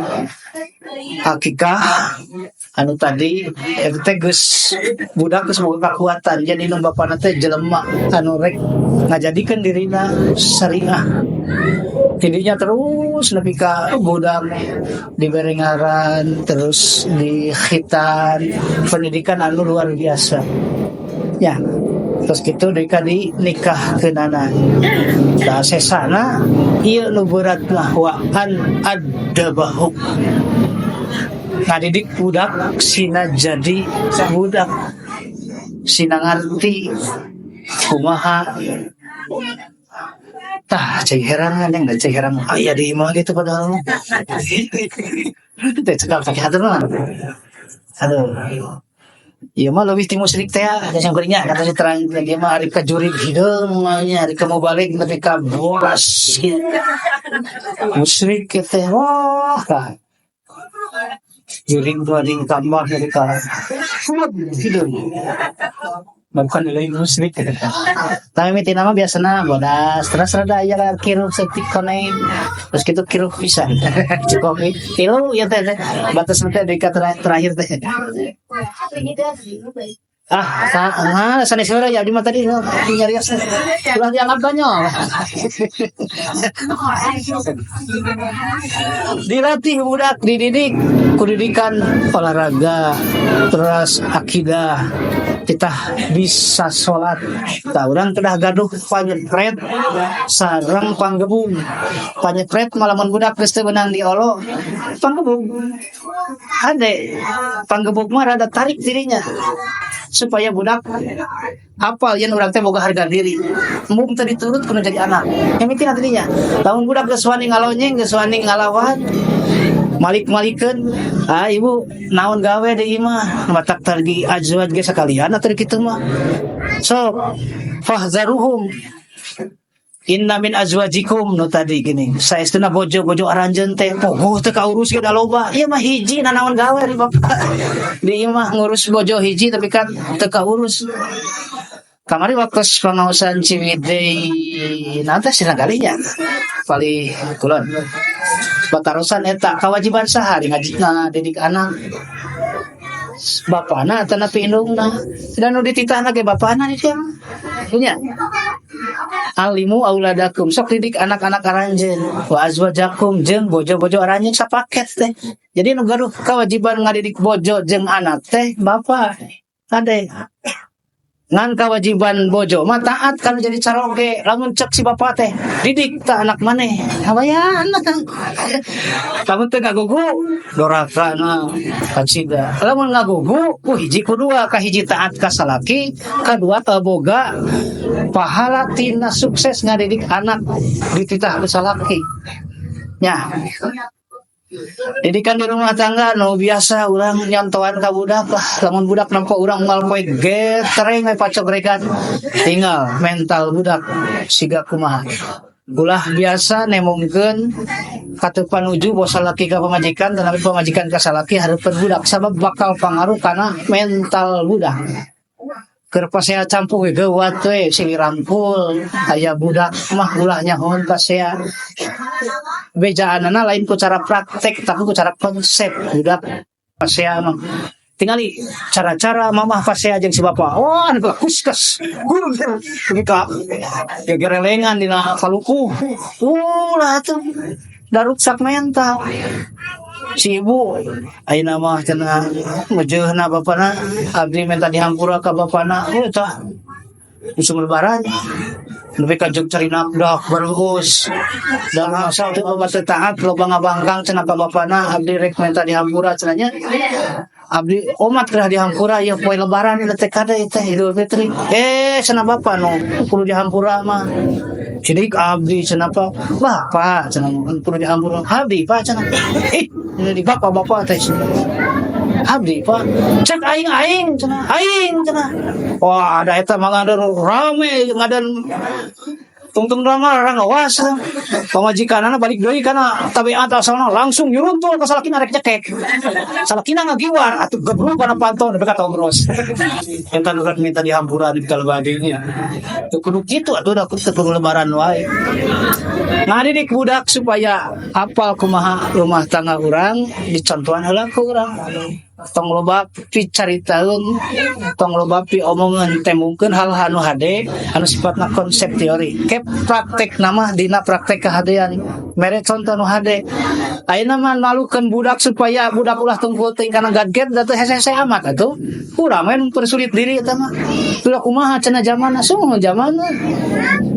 akikah anu tadi eta teh geus budak geus boga kekuatan jadi nu bapana teh jelema anu rek ngajadikeun dirina syariah. Tidinya terus nepi ka budak dibere ngaran, terus di khitan, pendidikan anu luar biasa ya. Terus gitu deui ka di nikah keunana. Tah, sesana ieu nu berat mah wa an addabahu, ngadidik budak sina jadi budak sina ngarti kumaha. Tah, cai herangan yang cai herang aya di imah gitu, padahal mah teh cekap sakit hati mah. Aduh. Ieu mah leuwih ti musyrik teh ya kuringnya kata si terang dia mah ari ka jurig hideung mah nya, ari ka mubalig nepi ka bolas musyrik teh. Wah, ka jurig dua di tambah dari ka hideung, bukan lain musyrik. Tapi mimitina mah biasana bodas, terus rada aya kiruh saeutik koneng, terus kitu kiruh pisan cukup tilu ya teh, batas teh di terakhir teh. Ah, ah, sanes heula ya, abdi mah tadi nyarios ulah dianggap konyol. Dilatih budak, dididik ku didikan olahraga, terus akidah, kita bisa sholat. Tah, urang kedah gaduh panyepret sareng panggebung. Panyepret malamun budak geus teu beunang diolo, panggebung. Hade panggebung mah rada tarik dirinya supaya budak hafal yen urang teh boga harga diri. Mung teu diturut kudu jadi anak. Yang penting tadinya. Lamun budak geus wani ngalonyeng, geus wani ngalawan, malik-malikeun, ah ibu naon gawe di imah, matak tadi azwaj ge sakalian atuh kitu mah. So, fahzaruhum inna min azwajikum nu tadi gini. Saestuna bojo-bojo aranjeun teh poho teu kaurus ge da loba. Ieu mah hiji nanaon gawe di bapak. Di imah ngurus bojo hiji tapi kan teu kaurus. Kamari waktu pengaosan Ciwidey nanti sina galinya palih kulon. Batarosan eta kewajiban saha di ngaji didik anak, bapana atanapi indungna? Dan nu dititahna ge bapana di dieu nya. Alimu auladakum, sok didik anak-anak aranjeun, wa azwajakum jeung bojo-bojo aranjeun sapaket teh. Jadi nu gaduh kewajiban ngadidik bojo jeung anak teh bapak. Kade ngan kewajiban bojo mah taat kan jadi caroge. Lamun cek si bapak teh didik ta anak maneh, hawayan lamun teu ngagugu doraka na kacida. Lamun ngagugu ku hiji ku dua, kahiji taat ka salaki, kadua boga pahala tina sukses ngadidik anak dititah ku salaki nya. Didikan di rumah tangga nu biasa urang nyontohan ka budak lah. Lamun budak nempo urang unggal poe getereng we pacogrekan, tinggal mental budak siga kumaha. Ulah biasa nemongkeun katu panuju bos salaki ka pamajikan tetapi pamajikan ka salaki hareupeun budak, sabab bakal pangaruh kana mental budak. Keur pasea campuh ge geuwat we silih rangkul, aya budak mah ulah nyahoan pasea. Bejaanana lain ku cara praktek tapi ku cara konsep. Budak pasea mah tingali cara-cara mamah pasea jeung si bapa. Wah, anu kuskas ka gegerelengan dina paluku. Ulah atuh daruksak mental si ibu. Ayeuna mah cenah ngejeuhna bapana, abdi minta dihampura ka bapana. Oh tah musim lebaran nepi ka jog carina dak baruus dan masa teu obat teu taat, loba ngabangkang cenah ka bapana. Abdi rek minta dihampura cenah nya, abdi omat kerah dihampura ieu poe lebaran ieu teh, kade teh Idul Fitri. Eh, cenah bapa nu kudu dihampura mah sidik abdi cenah, pak bapak cenah kudu dihampura abdi pak cenah. Eh, di bapak bapak teh abdi pak, cek aing aing cenah, aing cenah. Wah, ada eta mah ngadan rame, ngadan tungtung drama orang awas. Pamajikanana balik deui kana tabiat asalna, langsung nyuruntul ka salakina rek nyekek. Salakina ngagiwar atuh, gebruk kana panto nepi ka togros. Eta nu rek minta dihampura di kalbadinya teu kudu kitu atuh, da teu kudu lebaran wae. Ngadidik budak supaya apal kumaha rumah tangga urang, dicontohan heula ku urang. Tong loba picaritaeun, tong loba piomongeun, tembungkeun hal anu hade anu sifatna konsep teori. Ke praktek nama dina praktek kehadean, mere contoh nu hade. Ayeuna mah malukeun budak supaya budak ulah tungkul teuing kana gadget da teu hese-hese amat atuh. Urang we mempersulit diri eta mah. Ulah kumaha cenah zamanna, sungguh zamanna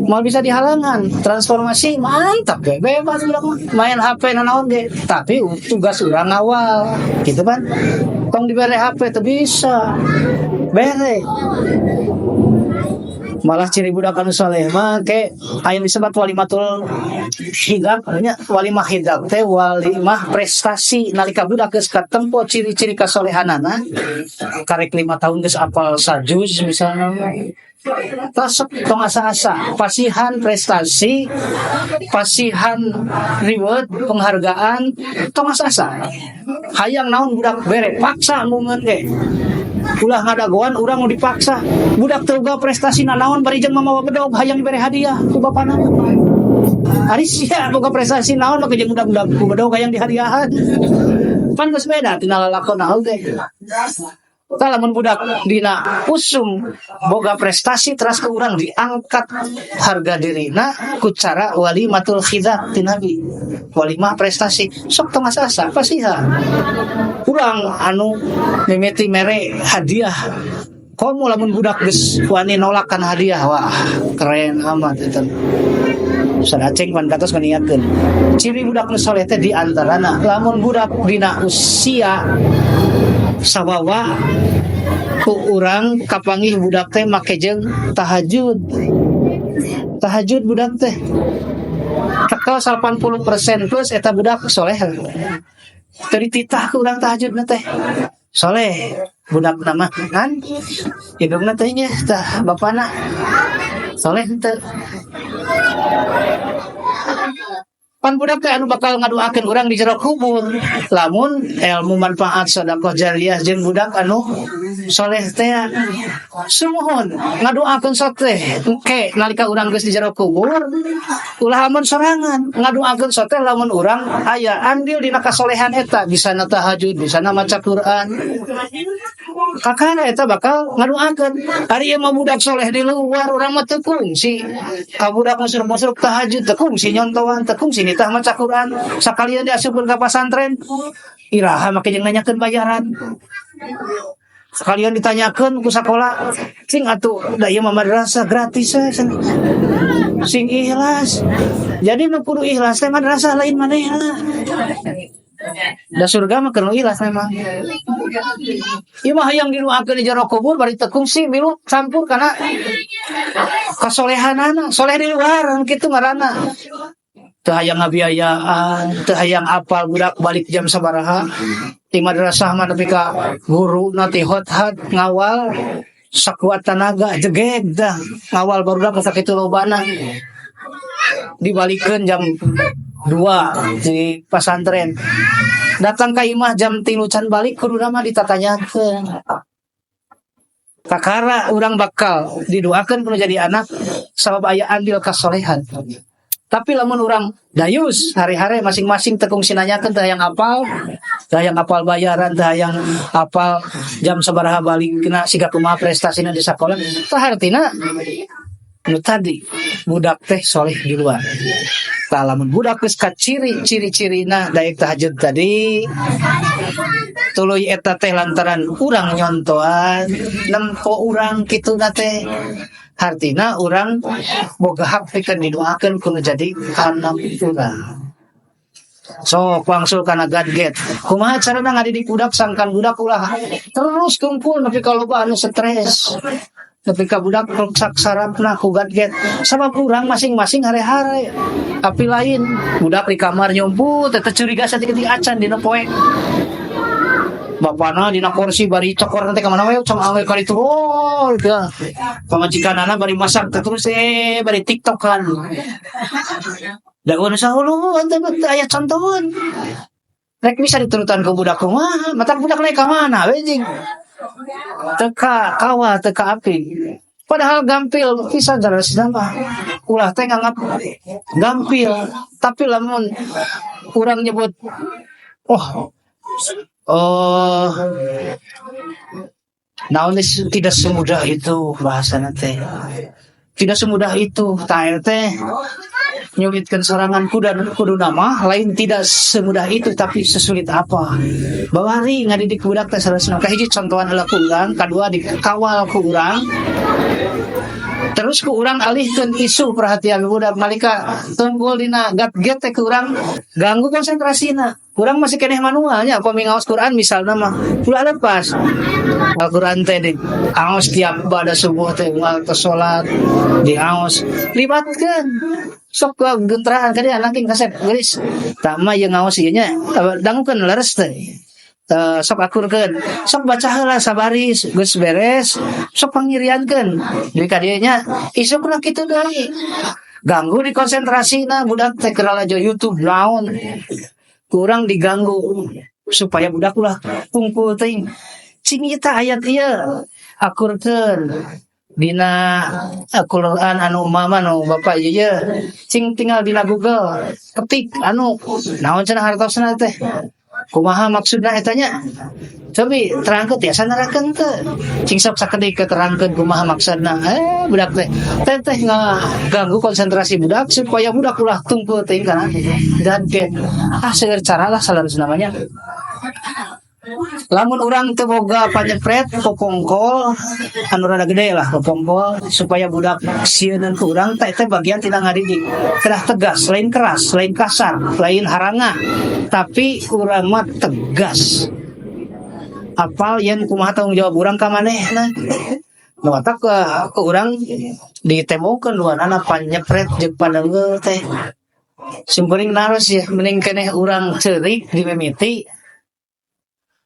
moal bisa dihalangan. Transformasi mantap ge, bebas budak mah main HP nanaon ge, tapi tugas urang ngawal gitu kan. Tong dibere HP, teu bisa bere. Malah ciri budak anu soleh mah ke aya disebut walimatul hizaq nya. Walimah hizaq teh walimah prestasi, nalika budak geus katempo ciri-ciri kasolehanana, karek 5 tahun geus apal sajuz misalnya. Tah, sok tong asa-asa pasihan prestasi, pasihan reward, penghargaan. Tong asa-asa, hayang naon budak bere, paksa embungeun ge. Ulah ngadagoan urang mau dipaksa. Budak teu boga prestasi naon, bari jeung mamawa bedog, hayang dibere hadiah ku bapana. Ari sia boga prestasi naon, make jeung budak-budak ku bedog hayang dihadiahan? Pan geus beda tina lalakon oge. Tah, lamun budak dina usum boga prestasi, teras ku urang diangkat harga dirina ku cara walimatul hizaq ti Nabi, walimah prestasi. Sok tong asa-asa, pasihan. Urang anu mimiti mere hadiah, komo lamun budak geus wani nolak kana hadiah, wah, keren amat itu. Ustaz Aceng pan katos ngeniatkeun ciri budak nu soleh teh, di antarana lamun budak dina usia sawawa ku urang kapanggih budak teh make jeung tahajud. Tahajud budak teh tekel 80% plus, eta budak soleh. Teu dititah ku urang tahajud teh soleh budak nama kan hidungna teh nya. Tah, bapana soleh teu? Pan budak teh anu bakal ngaduakeun urang di jero kubur, lamun ilmu manfaat sedekah jariah jeung budak anu soleh teh. Sumuhun ngaduakeun sok teh engke nalika urang geus di jero kubur, ulah lamun sorangan ngaduakeun sok teh. Lamun urang aya andil dina kasolehan eta, bisa na tahajud, bisa na maca Quran, kakana eta bakal ngaduakeun. Ari ieu mah budak soleh di luar, urang mah teu kungsi ka budak musruk-musruk tahajud, teu kungsi nyontohan, teu kungsi nitah maca Quran. Sakalian diasupkeun ka pasantren, iraha make jeung nanyakeun bayaran? Sekalian ditanyakeun ku sakola, sing atuh da ieu mah madrasah gratis we cenah. Sing ikhlas. Jadi nu kudu ikhlas teh madrasah, lain manehna. Da surga mah keur nu ikhlas memang. Ieu mah hayang didoakeun di jero kubur, bari teu kungsi milu campur kana kasolehanana. Soleh di luar kitu ngaranna. Teu hayang ngabiayaan, teu hayang apal budak balik jam sabaraha. Di madrasah mah nepi ka guru na tihot-hat ngawal sakuat tanaga, jegeg dah ngawal barudak sakitu lobana. Dibalikeun jam 2 di pasantren. Datang ka imah jam 3 can balik, kudu mah ditatanyakeun. Kakara urang bakal didoakeun kudu jadi anak sabab aya andil kasolehan. Tapi lamun urang dayus hari-hari masing-masing teu kungsi nanyakeun, teu hayang apal, teu hayang apal bayaran, teu hayang apal jam sabaraha balik kena, siga kumaha prestasina di sakola, tah hartina nu tadi budak teh soleh di luar. Tah, lamun budak geus kaciri ciri-cirina daek tahajud tadi, tuluy eta teh lantaran urang nyontoan, nempo urang kitu na teh, hartina urang boga hak pikeun didoakeun kudu jadi anak urang. Sok wangsul kana gadget. Kumaha carana ngadidik budak sangkan budak ulah terus kumpul nepi ka loba anu stres, nepi ka budak ruksak sarafna ku gadget? Sabab urang masing-masing hare-hare tapi lain budak di kamar nyumput teh curiga saeutik acan dina poe. Bapana dina kursi bari cokor nanti kemana we cong awe kali itu. Oh ya, pamajikanana bari masak teh terus bari tiktokan. Da sahulu ente aya contohan rek bisa diturutan ke budak kumaha? Matak budak naik ka mana we jing teka kawal teka api, padahal gampil pisan cara mah. Ulah teh nganggap gampil, tapi lamun urang nyebut oh oh naon, tidak semudah itu bahasa teh, tidak semudah itu. Tah, teh nyulitkan sorangan kuda kudu nama lain tidak semudah itu, tapi sesulit apa bawari ngadidik budak teh salah. Kahiji, contohan heula ku urang. Kadua, dikawal ku urang terus. Terus ku urang alihkeun isu perhatian budak nalika tunggul dina gadget teh, ku urang ganggu konsentrasina. Urang masih keneh manualnya upami ngaos Quran misalna mah ulah lepas. Al-Quran teh di aos tiap pada subuh teh, unggal teh salat diaos, libatkeun sok ke genteraan ka dia nangking kasep geulis tah mah ieu ngaos ieu nya, dangukeun leres teh. Sok akurkeun, sok baca heula sabaris, geus beres sok pangiriankeun jadi ka dieu nya, isukna kitu deui. Ganggu di konsentrasina budak teh keur lalajo YouTube naon, kurang diganggu supaya budak ulah kumpul teuing. Cing ieu tah ayat ieu akurkeun dina Al-Quran anu mama nu bapak ieu ye, cing tinggal dina Google ketik anu naon cenah hartosna teh, kumaha maksudna eta nya, cobi terangkeun, tiasa nerangkeun teu, cing sok sakedik keterangkeun kumaha maksudna. Budak teh teh teh ngaganggu konsentrasi budak supaya budak ulah tungkul teuing kana dan ke seueur cara lah. Salarusna namanya lamun urang teu boga panyepret, kokongkol anu rada gede lah, kokongkol supaya budak sieun ku urang teh. Teh bagian tina ngadidik kedah tegas, lain keras, lain kasar, lain haranga, tapi urang mah tegas, apal yen kumaha tanggung jawab urang ka manehna. Nu matak ke urang ditempokeun duanana panyepret jeung paneunggeul teh. Simkuring naros ya, mending keneh urang ceurik di mimiti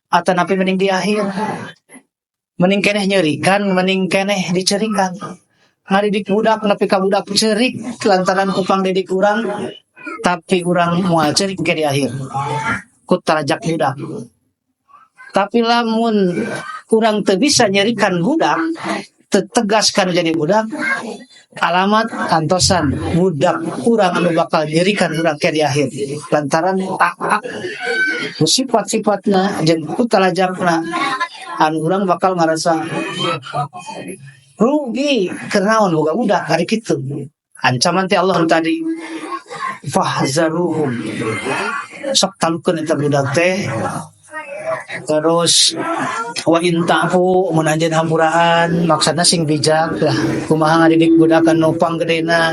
atanapi mending di akhir? Mending keneh nyeurikan, mending keneh dicerikan? Ngadidik budak nepi ka budak ceurik lantaran ku pangdidik urang, tapi urang moal ceurik ke di akhir ku tarajak budak. Tapi lamun urang teu bisa nyerikan budak, tegaskan jadi budak, alamat antosan budak urang anu bakal nyerikan urang ke di akhir lantaran tak sifat-sifatna jeung ku talajakna anu urang bakal ngarasa rugi. Kenaon boga budak hari kitu, ancaman ti Allah tadi, fahzaruhum, sok talukeun eta budak teh. Terus wa in ta'fu, mun anjeun hampuraan, maksudna sing bijak lah kumaha ngadidik budak anu panggedena,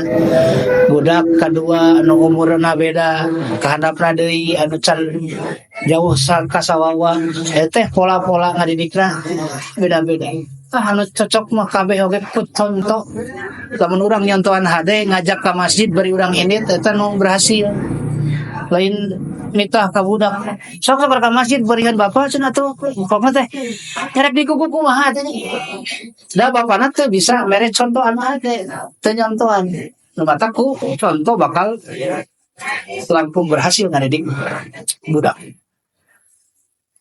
budak kadua anu umurna beda, kahandapna deui anu can jauh kasawawa teh, pola-pola ngadidikna beda-beda. Anu cocok mah kabeh oge ku contoh. Lamun urang nyontohan hade ngajak ka masjid bari urang indit, eta nu berhasil. Lain nitah ka budak sok sok ka masjid barian bapak cenah tuh, pokokna teh nyarek dikuku kumaha teh da bapana teu bisa mere contoh anu hade, teu nyontohan. Nu matak ku contoh bakal langkung berhasil ngadidik budak.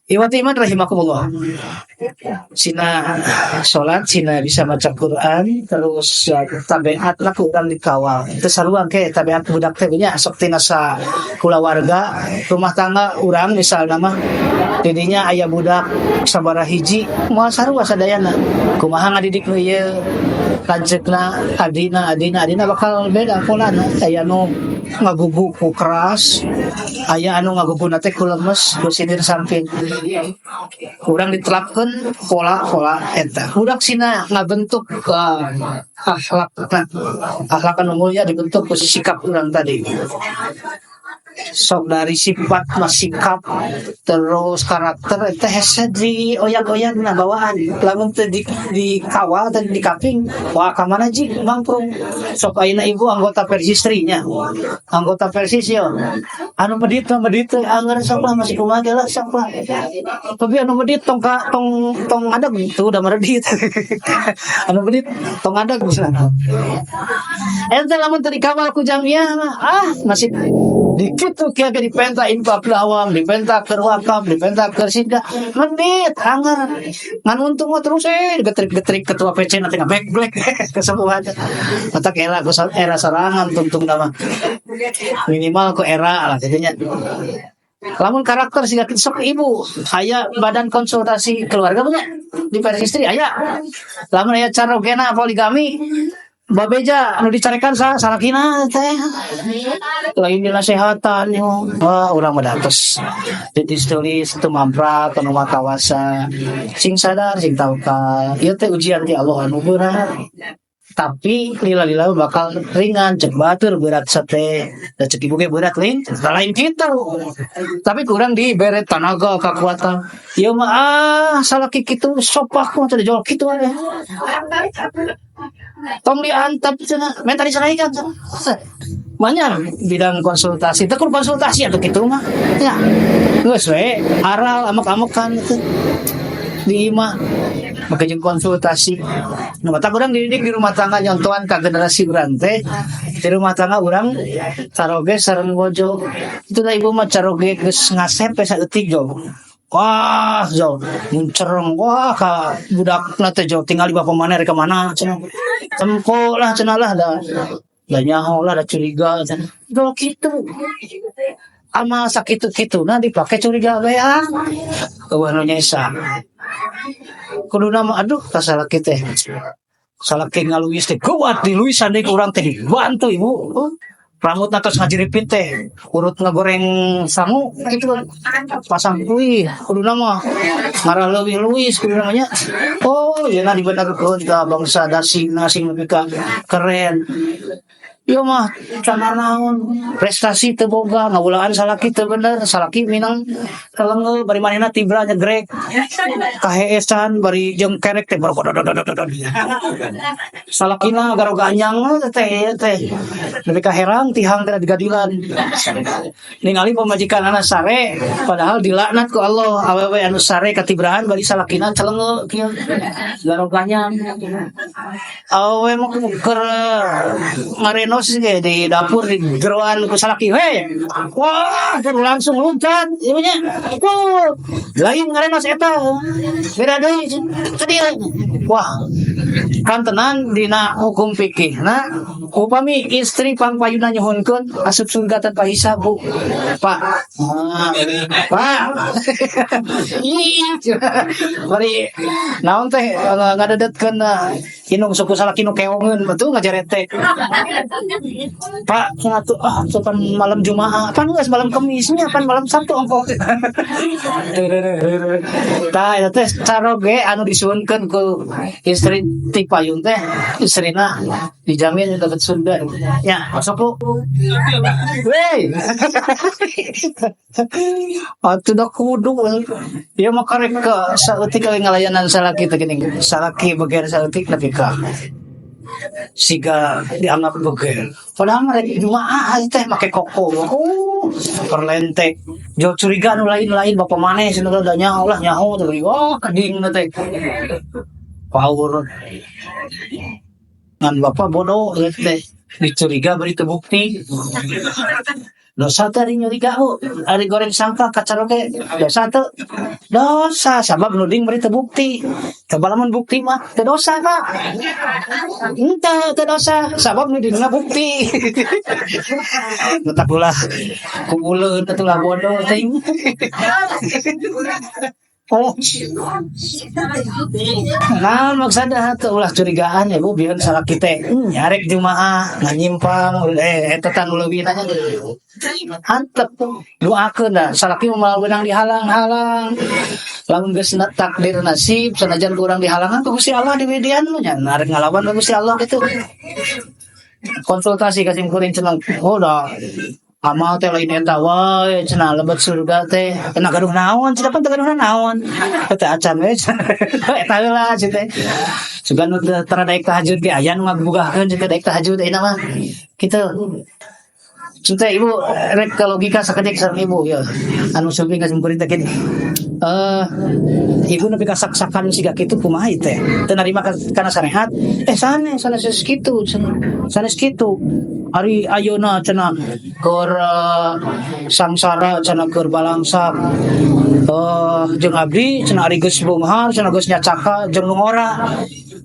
Ikhwati iman rahimakumullah. Sina salat, sina bisa maca Quran, terus ya, tabiat lah ku urang dikawal. Teu sarua ke tabiat budak teh nya, sok tina sa kulawarga, rumah tangga urang misalna mah didinya aya budak sabaraha hiji, moal sarua sadayana. Kumaha ngadidik nu ieu, lanceukna, adina, adina, adina bakal beda polana. Aya nu ngagugu ku keras, aya anu ngaguguna teh ku lemes, ku sindir samping. Kurang diterapkan pola-pola eta. Budak sina ngabentuk akhlak, akhlak anu mulia dibentuk ku sikap urang tadi. Sok dari sifat mah sikap, terus karakter teh hese di oyak-oyak nah bawaan. Lamun teu di dikawal teh di kaping, wah ka mana jig mangprung. Sok ayeuna ibu anggota Persistri nya, anggota Persis yo, anu medit mah medit teh angger, sok lah masih kumaha ge lah, sok lah. Tapi anu medit tong ka tong tong ngadeg tuh udah meredit, anu medit tong ngadeg misalnya. Ente lamun teu dikawal ku jamiah mah masih dikit tuh kieu ge dipenta infak awam, dipenta keur wakaf, dipenta keur siddah, medit anger. Ngan untung mah terus getrik-getrik ketua PC nanti ngabek black kesembuhan. Matak era ku era sorangan tuntung mah. Minimal ku era lah jadinya. Lamun karakter siga kitu, sok ibu aya badan konsultasi keluarga punya di Persistri aya. Lamun aya carogena poligami, babeja anu dicarekan sa salakina teh lain dinasehatan yo. Wah, urang mah datos ditulis teu mamprat anu mah kawasa, sing sadar, sing tawakal, ieu teh ujian ti Allah anu berat. Tapi lila-lila bakal ringan. Cek batur berat sate da, cek ibu ge berat lain lain gitu, tapi kurang dibere tenaga kekuatan. Ieu mah ah, salaki kitu sopak mah teu dijual kitu aya. Tong diantep cenah, minta diceraikan cenah. Banyak bidang konsultasi teh, kudu konsultasi atau kitu mah ya. Geus we aral amek-amekan itu di imah make jeung konsultasi. Nu matak urang dididik di rumah tangga, nyontohan ka generasi urang teh di rumah tangga urang caroge sareng bojo itu lah. Ibu mah caroge geus ngasep we saeutik jo. Wah, jo, muncereng, wah, ka budak teh jo, tinggal di bapak mana, rek ka mana cenah. Tempo lah cenah lah, da da nyaho lah, da curiga cenah. Jo kitu. Amal sakitu-kitu nah dipake curiga we ah. Euweuh nu nyesa. Kuduna mah aduh ka salaki teh. Salaki ngaluis teh kuat diluisan deui ku urang teh, dibantu ibu. Rambutna tos ngajiripit teh, urut ngagoreng sangu gitu pasang kuih, kuduna mah ngarah leuwih luwis kuduna mah nya. Oh, yeuna dibenerkeun ka bangsa dasina sing nepi ka keren. Ieu mah can naon, prestasi teu boga, ngawulaan salaki teu bener, salaki minang kalengeu bari manehna tibra nyegrek. Kaheesan bari jeung kerek teh baru. Salakina garoganyang teh teh. Nepi ka herang tihang teh digadilan. Ningali pamajikan anak sare, padahal dilaknat ku Allah awewe anu sare katibrahan bari salakina celenge kieu. Garoganyang. Awewe mah keur ngarenos ge di dapur di jeroan ku salaki we. Wah, keur langsung loncat ieu nya. Wah, lain ngarenos eta. Beda deui sedih. Wah, kan tenan dina hukum fikih. Nah, upami istri pangpayuna nyuhunkeun asup surga tanpa hisab, Bu. Pak. Ah, Pak. Iya. Bari naon teh ngadedetkeun indung suku salaki nu keongeun betul ngajaret teh. Pak, ngatu ah pan malam Jumaah, pan geus malam Kemisnya, pan malam Sabtu ongkoh. Tah, eta teh caroge anu disuhunkeun ku istri ti payun teh, istrina dijamin dapat surga. Ya, masuk Bu. Wey. Atuh da kudu. Ieu mah karek ka saeutik we ngalayanan salaki teh geuning. Salaki beger saeutik nepi ka siga dianggap beger. Padahal mah rek Jumaah teh make koko. Oh, perlentek. Jo curiga nu lain-lain bapak maneh cenah da nyaho lah, nyaho teh. Wah, keding teh. Power. Ngan bapak bodoh teh. Dicuriga beri bukti. Dosa teh ari nyuriga bu, ari goreng sangka kacar oge dosa teu? Dosa, sabab nuding beri bukti. Coba lamun bukti mah teu dosa, Pak. Henteu, teu dosa, sabab nudingna bukti. Tetap ulah kuuleun atuh lah bodoh teh. Oh. Nah, maksudna teu ulah curigaan ya Bu, biar salaki teh nyarek jumaah nganyimpang eta tah nu leuwih nanya. Antep doakeun dah salaki mah moal beunang dihalang-halang. Lamun geus takdir nasib sanajan ku urang dihalangan ku Gusti Allah diwidian nya arek ngalawan ka Gusti Allah gitu. Konsultasi ka sim kuring cenah, oh dah amal teh lain eta wae cenah, lebet surga teh kena gaduh naon cenah, pan teu gaduh naon eta acan we eta heula cenah teh. Sugan nu teu tara daek tahajud ge aya nu ngabugahkeun cenah daek tahajud ayeuna mah kitu. Cenah ibu rek ke logika sakedik sareng ibu ya anu sumping ka sim kuring teh gini. Ibu nepi ka sak-sakan siga kitu kumaha ieu teh teu narima kana sarehat sanes sanes kitu cenah, sanes kitu. Ari ayeuna cenah keur sangsara cenah, keur balangsak jeung abdi cenah, ari geus beunghar cenah, geus nyacaka jeung nu ngora,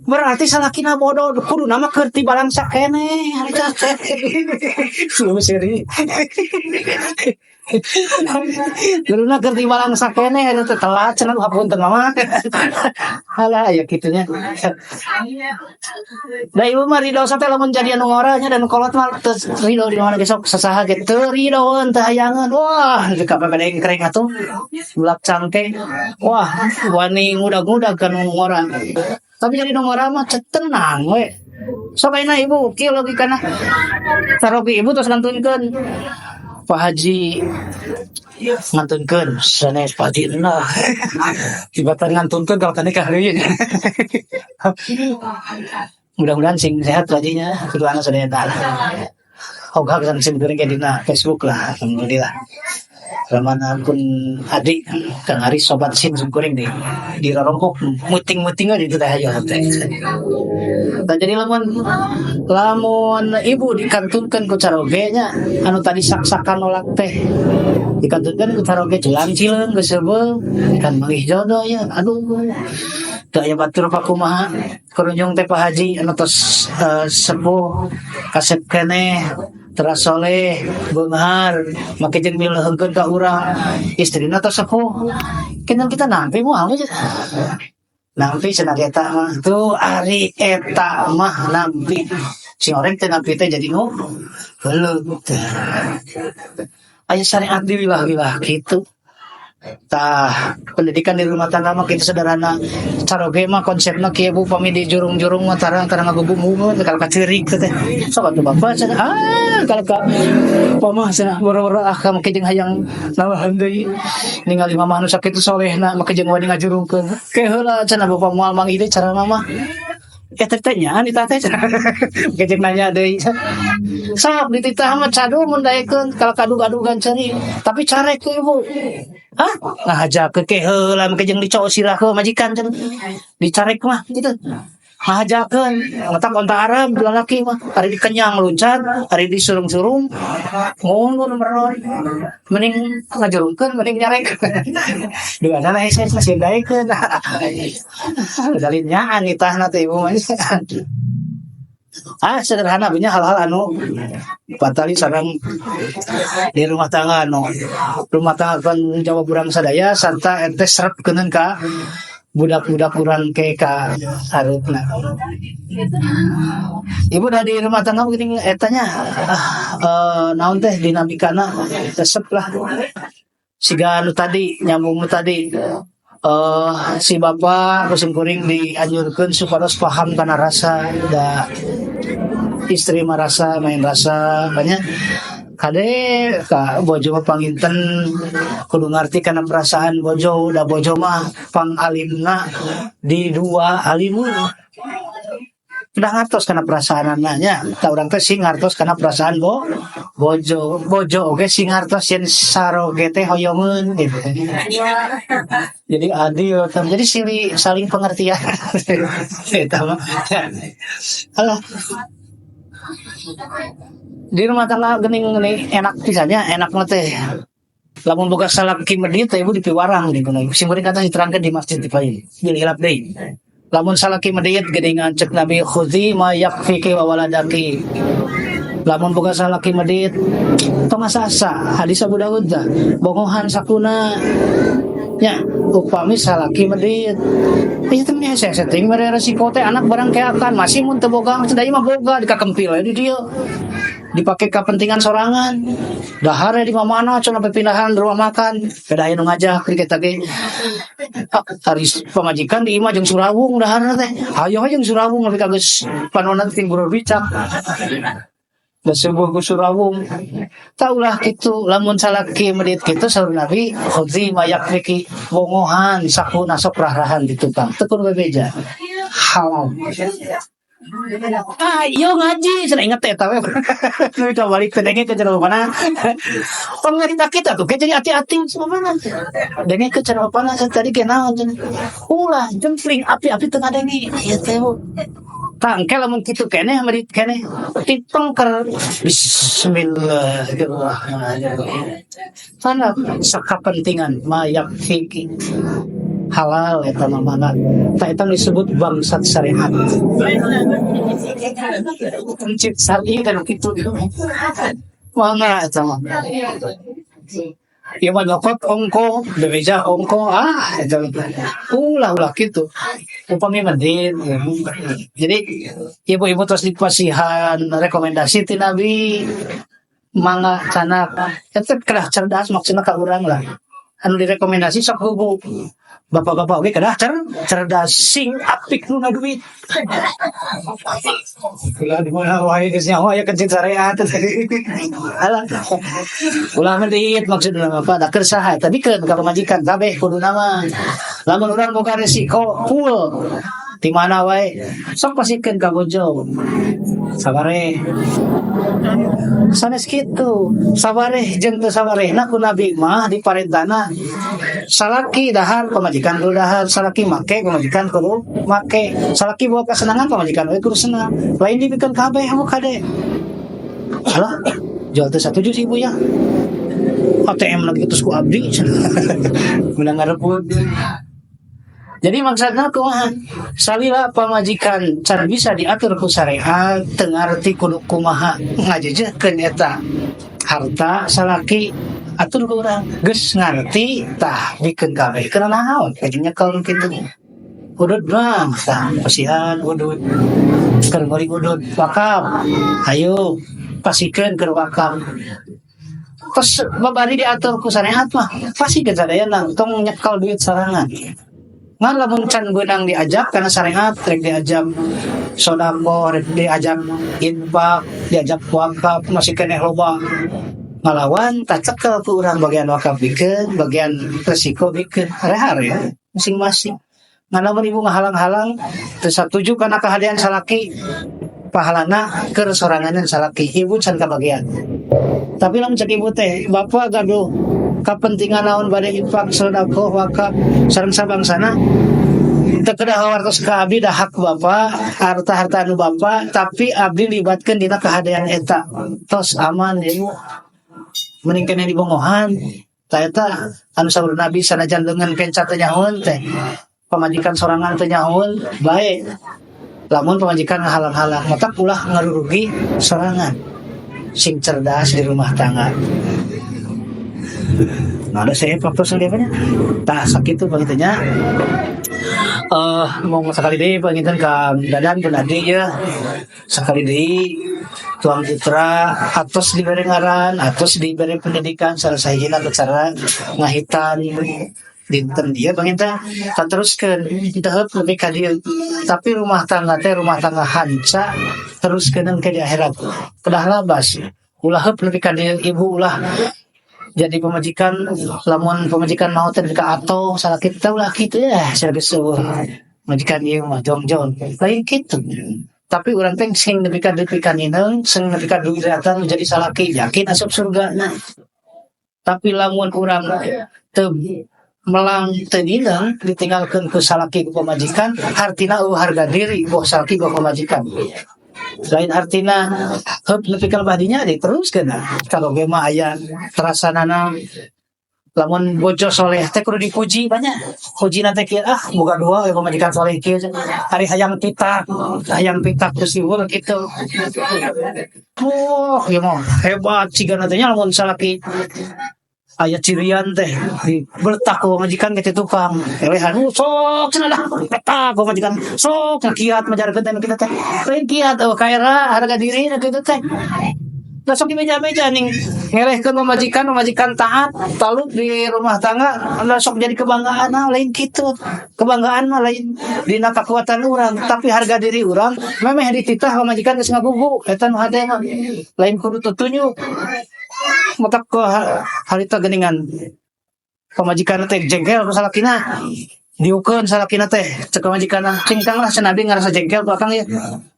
berarti salakina bodoh. Kudu nama keur ti balangsak keneh harita teh. Seri kuduna keur ti balangsak keneh eta teh telat cenah. Hapunten mama. Halah ya kitu nya. Da ibu mah ridho teh lamun jadi anu ngora nya, dan kolot mah teu ridho di mana besok sasaha ge teu ridhoeun, teu hayangeun. Wah, ka bedeng kreng atuh bulak cangke. Wah, wani ngudag-ngudag ka nu ngora. Tapi jadi nu ngora mah tenang we. Sok ayeuna Ibu kieu logikana. Caroge Ibu tos ngantunkeun. Pak Haji ngantunkeun sanes Pak Haji nah. Tibatan ngantunkeun kalau nikah deui. Mudah-mudahan sing sehat Pak Hajinya, kudu anak sadaya taala. Ogah kesan sim goreng kayak dina Facebook lah, alhamdulillah. Ramana pun adik Kang Aris sobat sim sim goreng deh di rorongkok muting-muting aja itu teh aja teh. Nah, jadi lamun lamun Ibu dikantunkan ku caroge nya anu tadi sak-sakan nolak teh dikantunkan ku caroge culang cileung geus seubeuh kan manggih jodoh ya, aduh teu aya batur pakumaha kurunjung teh Pak Haji anu tos sepuh, kasep keneh, teras soleh, beunghar, make jeung mileuheungkeun ka urang, istrina tos sepuh, kenal kita nampi moal we nampi cenah. Eta mah tuh ari eta mah nampi si orang teh nampi teh jadi nu heuleut teh aya syariat di wilah-wilah kitu. Tah, pendidikan di rumah tangga mah kitu sederhana. Caroge mah konsepna kieu, Bu, pami di jurung-jurung mah tarang tarang ngagugumungeun kalau ka ceurik teh. Sok atuh Bapak cenah, ah kalau ka pamah cenah boro-boro ah ka make jeung hayang nambahan deui ningali mamah nu sakitu solehna make jeung wani ngajurungkeun. Ke heula cenah Bapak moal manggih deui cara mama. Eta teh nya ditah teh cenah. Make jeung nanya deui. Sok dititah mah cadul mun daekeun kalau kadug-adugan ceurik. Tapi carek tuh Ibu. Hah? Ngahajakeun ke heula make jeung dicowok sirah ke majikan cenah. Dicarek mah gitu. Ngahajakeun matak onta Arab lalaki mah ari dikenyang luncat, ari disurung-surung ngunur meron. Mending ngajurungkeun mending nyarek. Dua sana hese masih daekeun. Dalin nyaan nitahna teh Ibu mah. Ah, sederhana punya hal-hal anu patali sareng di rumah tangga anu rumah tangga kan jawab urang sadaya sarta ente serep keuneun ka budak-budak urang ke ka hareupna. Ibu dah di rumah tangga begini etanya ah, naon teh dinamikana resep lah. Siga anu tadi nyambung nu tadi si bapak ku kuring dianjurkeun supados paham kana rasa da istri mah rasa main rasa banyak kade ka bojo mah panginten kudu ngarti kana perasaan bojo, da bojo mah pangalimna di dua alimu udah ngartos kana perasaan nya ta urang teh sing ngartos kana perasaan bojo, bojo oge sing ngartos yen saroge teh hoyongeun gitu, jadi adil, jadi silih saling pengertian eta mah. Alah, di rumah tangga geuning geuning enak pisannya, enak mah teh lamun boga salaki medit teh Ibu dipiwarang gitu. Sim kuring kata diterangkeun di masjid di payun bilih hilap deui. Lamun salaki medit geuningan cek Nabi, "Khudzi ma yakfiki wa waladaki." Lamun boga salaki medit tong asa-asa, hadis Abu Dawud dah, bongohan sakuna nya upami salaki medit. Ieu teh mah hese teuing mere resiko teh anak barang keakan masih mun teu boga mah ieu mah boga dikakempil di dieu dipakai kepentingan sorangan, dahar di mana cenah pindahan rumah makan beda aya nu ngajak kita ge. Ah, hari pamajikan di imah jeung surawung dahar teh hayo jeung surawung tapi geus panonna teh burur bicak. Da subuh ku surawung. Taulah kitu lamun salaki medit kitu saur Nabi, "Khudzi ma yakfiki," bongohan sakuna sok rahrahan di tukang teu kudu bebeja halal. Ayo ngaji, cenah inget teh eta we. Tapi ka balik teh denge ke cenah mana. Pengerita kita tuh kayak jadi hati-hati mana. Denge ke cenah mana tadi ke naon cenah. Ulah jempling api-api teu ngadenge. Ieu teh, Bu. Tangke lamun kitu keneh medit keneh ditengker bismillahirrahmanirrahim. Sana sakapentingan mayak fikih halal eta mah mana. Tah eta disebut bangsat syariat. Pencit syari kan kitu. Mangga eta mah. Ieu mah nyokot ongko, bebeja ongko, ah eta ulah ulah kitu. Upami medit. Jadi ibu-ibu terus dipasihan rekomendasi ti Nabi mangga canak eta kedah cerdas maksudna ka urang lah. Anu direkomendasi sok hubu. Bapak-bapak oge kedah cerdas, sing apik nu duit. Ulah di mana wae geus nyaho aya kencing syariat. Alah. Ulah medit maksudna Bapak da keur saha tadi keun ka pamajikan kabeh kuduna mah. Lamun urang boga resiko full di mana wae, sok pasikeun ka bojo. Sabareh. Sanes kitu. Sabareh jeung teu sabarehna ku Nabi mah diparentahna salaki dahar, pamajikan kudu dahar, salaki make, pamajikan kudu make, salaki bawa kesenangan, pamajikan we kudu senang. Lain dibikeun kabeh anu kade. Alah, jual teu satuju si ibu ya. ATM lagi terus ku abdi menang ngareput. Jadi maksudna kumaha? Salila pamajikan can bisa diatur ku syariat, teu ngarti kudu kumaha ngajejehkeun eta harta salaki, atur ku urang. Geus ngarti, tah bikeun kabeh. Keur naon? Jadinya kalau kitu. Udud mah tah pasihan udud. Keur ngori udud wakaf. Ayo pasikeun keur wakaf. Terus babari diatur ku syariat mah pasikeun sadayana, tong nyekel duit sorangan. Ngan lamun can beunang diajak karena syariat, rek diajak sodakoh, rek diajak infak, diajak wakaf, masih keneh loba ngalawan, tak cekel ku urang bagian wakaf bikeun, bagian resiko bikeun, hare-hare ya, masing-masing. Ngan lamun ibu ngahalang-halang, teu satuju kana kahadean salaki, pahalana keur soranganan salaki, ibu can kabagian. Tapi lamun cek ibu teh, bapak gaduh kepentingan naon bade infak, sedekah, wakaf sareng sabangsana, teu kedah wartos ka abdi, dah hak bapak, harta-harta anu bapak, tapi abdi libatkeun dina kahadean eta, tos aman ibu, mending keneh dibongohan. Ta eta anu saur Nabi, sanajan leungeun kenca teu nyahoeun teh, pamajikan sorangan teu nyahoeun bae, lamun pamajikan ngahalang-halang, matak ulah ngarurugi sorangan, sing cerdas di rumah tangga. Nah, ada saya waktu sendirinya. Tah sakitu panginten nya. Mau sekali deui panginten ka Dadan pun adi ya. Sekali deui tuang putra atos diberi ngaran, atos diberi pendidikan, salah sahijina cara ngahitan dinten dia panginten teruskeun teu lebih ka dieu. Tapi rumah tangga teh rumah tangga hanca teruskeun ke di akhirat. Kedah labas. Ulah heup nepi ka dieu, ibu ulah jadi pemajikan lamun pemajikan mau teh ka atau salah kita, ulah kitu ya, saya geus eueuh majikan ieu mah jongjon, lain kitu. Tapi urang teh sing nepi ka nepi ka nineung, sing nepi ka duriratan menjadi salaki, yakin asup surga. Nah, tapi lamun urang teu melang, teu nineung, ditinggalkeun ku salaki, ku pemajikan, hartina eueuh harga diri, boh salaki boh pemajikan. Lain artina heup nepi ka lebah dinya diteruskeun. Kalau ge mah aya terasanana, lamun bojo soleh teh kudu dipuji banyak. Puji teh kieu, ah boga dua we pamajikan soleh kieu, ari hayang pitak, hayang pitak terus ieu kitu. Wah, ieu mah hebat cigana teh nya. Lamun salaki aya cirian teh bertak ku pamajikan ke tukang elehan, sok cenah lah petak ku pamajikan, sok kiat majarkeun teh kitu teh. Lain kiat, oh kaera harga diri na kitu teh. Lah sok di meja-meja ning ngelehkeun pamajikan, pamajikan taat taluk di rumah tangga, lah sok jadi kebanggaan. Nah, lain kitu. Kebanggaan mah lain dina kekuatan urang, tapi harga diri urang memeh dititah pamajikan geus ngagugu, eta nu hade, lain kudu tutunjuk. Matak ke harita geningan pamajikan teh jengkel ku salakina, diukeun salakina teh, cek pamajikanna, "Cing Kang lah cenah, abdi ngarasa jengkel ku akang ya,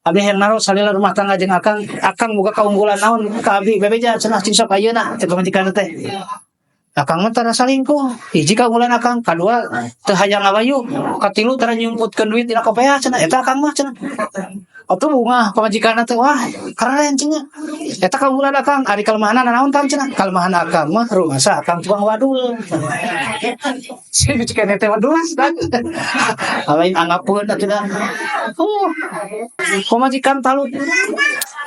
abdi hayang naros salila rumah tangga jeung akang, akang boga kaunggulan naon ka abdi, bebeja cenah, cing sok ayeuna." Cek pamajikanna teh, "Akang mah tara salingkuh, hiji kaunggulan akang, kadua teu hayang ngawayu, katilu tara nyumputkeun duit dina kopea cenah, eta akang mah cenah." Atuh bungah pamajikanna teh, "Wah keren cenah, eta kaunggulan akang. Ari kalemahanna naon, Kang?" cenah. "Kalemahan akang mah rumasa akang tukang wadul." Sih cek teh wadul kan lain anggapeun atuh dah. Oh, pamajikan talut,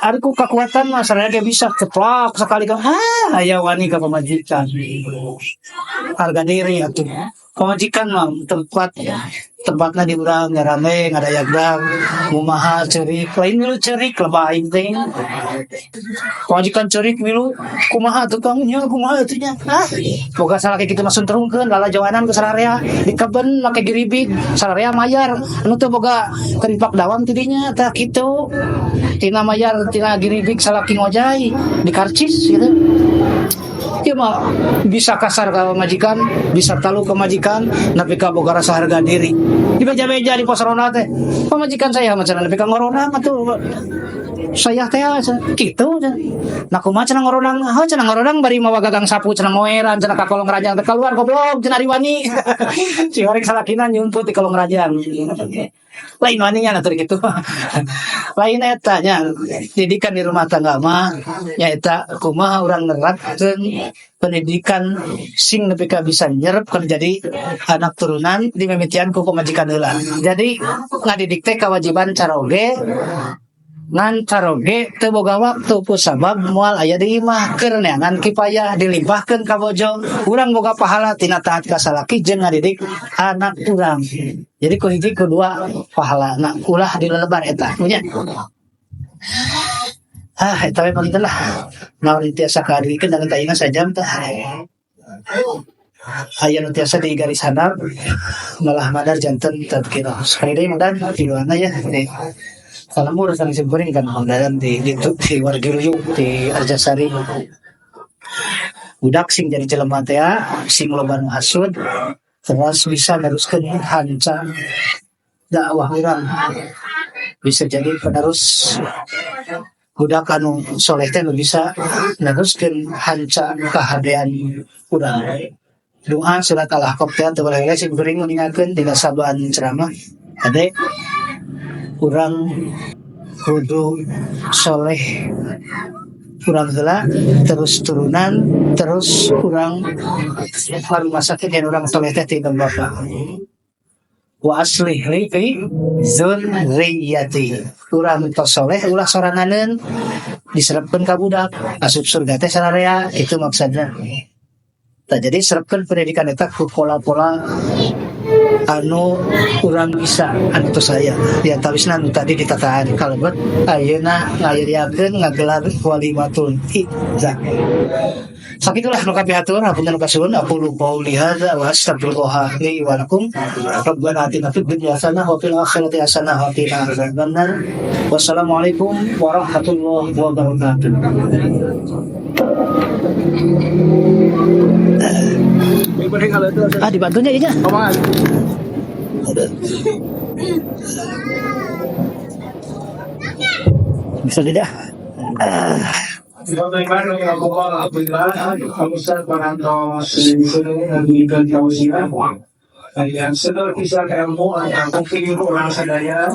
ari ku kakuatan mah saraya ge bisa ceplak sekali kan, ah aya wani ka pamajikan. Harga diri atuh, pamajikan mah tempat Tempatna di urang rame ngadayagdag kumaha ceurik, lain milu ceurik, lebah aing teh. Pamajikan ceurik milu kumaha tuh, Kang, nya kumaha atuh nya. Ah, boga salaki kitu mah sunterungkeun lalajoanan ku sararea, dikeben make giribig, sararea mayar. Anu teu boga kerimpak dawam ti dinya tah kitu. Tina mayar tina giribig salaki ngojay dikarcis gitu. Ieu mah bisa kasar ka majikan, bisa talu ke majikan, nepi ka boga rasa harga diri. Di beja-beja di pos ronda teh. Pamajikan saya mah cenah nepi ka ngoronang atuh. Saya teh kitu cenah. Nah, kumaha cenah ngoronang? Heuh, cenah ngoronang bari mawa gagang sapu cenah, moeran cenah ka kolong ranjang teh, keluar goblok cenah, riwani. Si horeng salakina nyumput di kolong ranjang. Lain wani nya atuh kitu. Lain eta nya, didikan di rumah tangga mah nyaeta kumaha urang nerapkeun pendidikan sing nepi ka bisa nyerep kana jadi anak turunan, dimimitian ku pamajikan heula. Jadi ngadidik teh kewajiban caroge, ngan caroge teu boga waktu ku sabab moal aya di imah keur neangan kipayah, dilimpahkeun ka bojo. Urang boga pahala tina taat ka salaki jeung ngadidik anak urang. Jadi ku hiji ku dua pahala. Nah, ulah dilelebar eta nya. Ah, eta we panginten lah. Naon tiasa kaadilikeun dengan tayina sajam tah. Aya nu tiasa di garis handap malah madar janten tadkirah. Sekali deui mudah tiluanna ya. Di kalembur sareng simkuring kan Mang di wargi ruyuk di Arjasari. Budak sing jadi jelema teh sing loba nu hasud, terus bisa neruskeun hanca dakwah urang. Bisa jadi penerus, budak anu soleh teh nu bisa neruskeun hanca kahadean urang. Doa surat Al-Ahqaf teh teu boleh sing kuring mengingatkeun dina saban ceramah. Ade urang kudu soleh urang heula, terus turunan, terus urang rumah sakit yang urang soleh teh ti bapa. Wa aslih li fi dzurriyyati. Urang tos soleh ulah soranganeun, diserapkeun ka budak, asup surga teh sararea itu maksudna. Tah, jadi serapkeun pendidikan eta ku pola-pola anu urang bisa, anu tos aya. Di antawisna anu tadi ditataan kalebet ayeuna ngayariakeun ngagelar walimatul ijab. Sakitulah nu kapihatur, hapunten nu kasuhun. Aqulu qauli hadza wa astaghfirullah li wa lakum. Rabbana atina fid dunya hasanah wa fil akhirati hasanah wa qina adzabannar. Wassalamualaikum warahmatullahi wabarakatuh. Ah, dibantunya iya. Bisa tidak? Ah. Ayah, sedar bisa ilmu, aku pikir orang sadaya.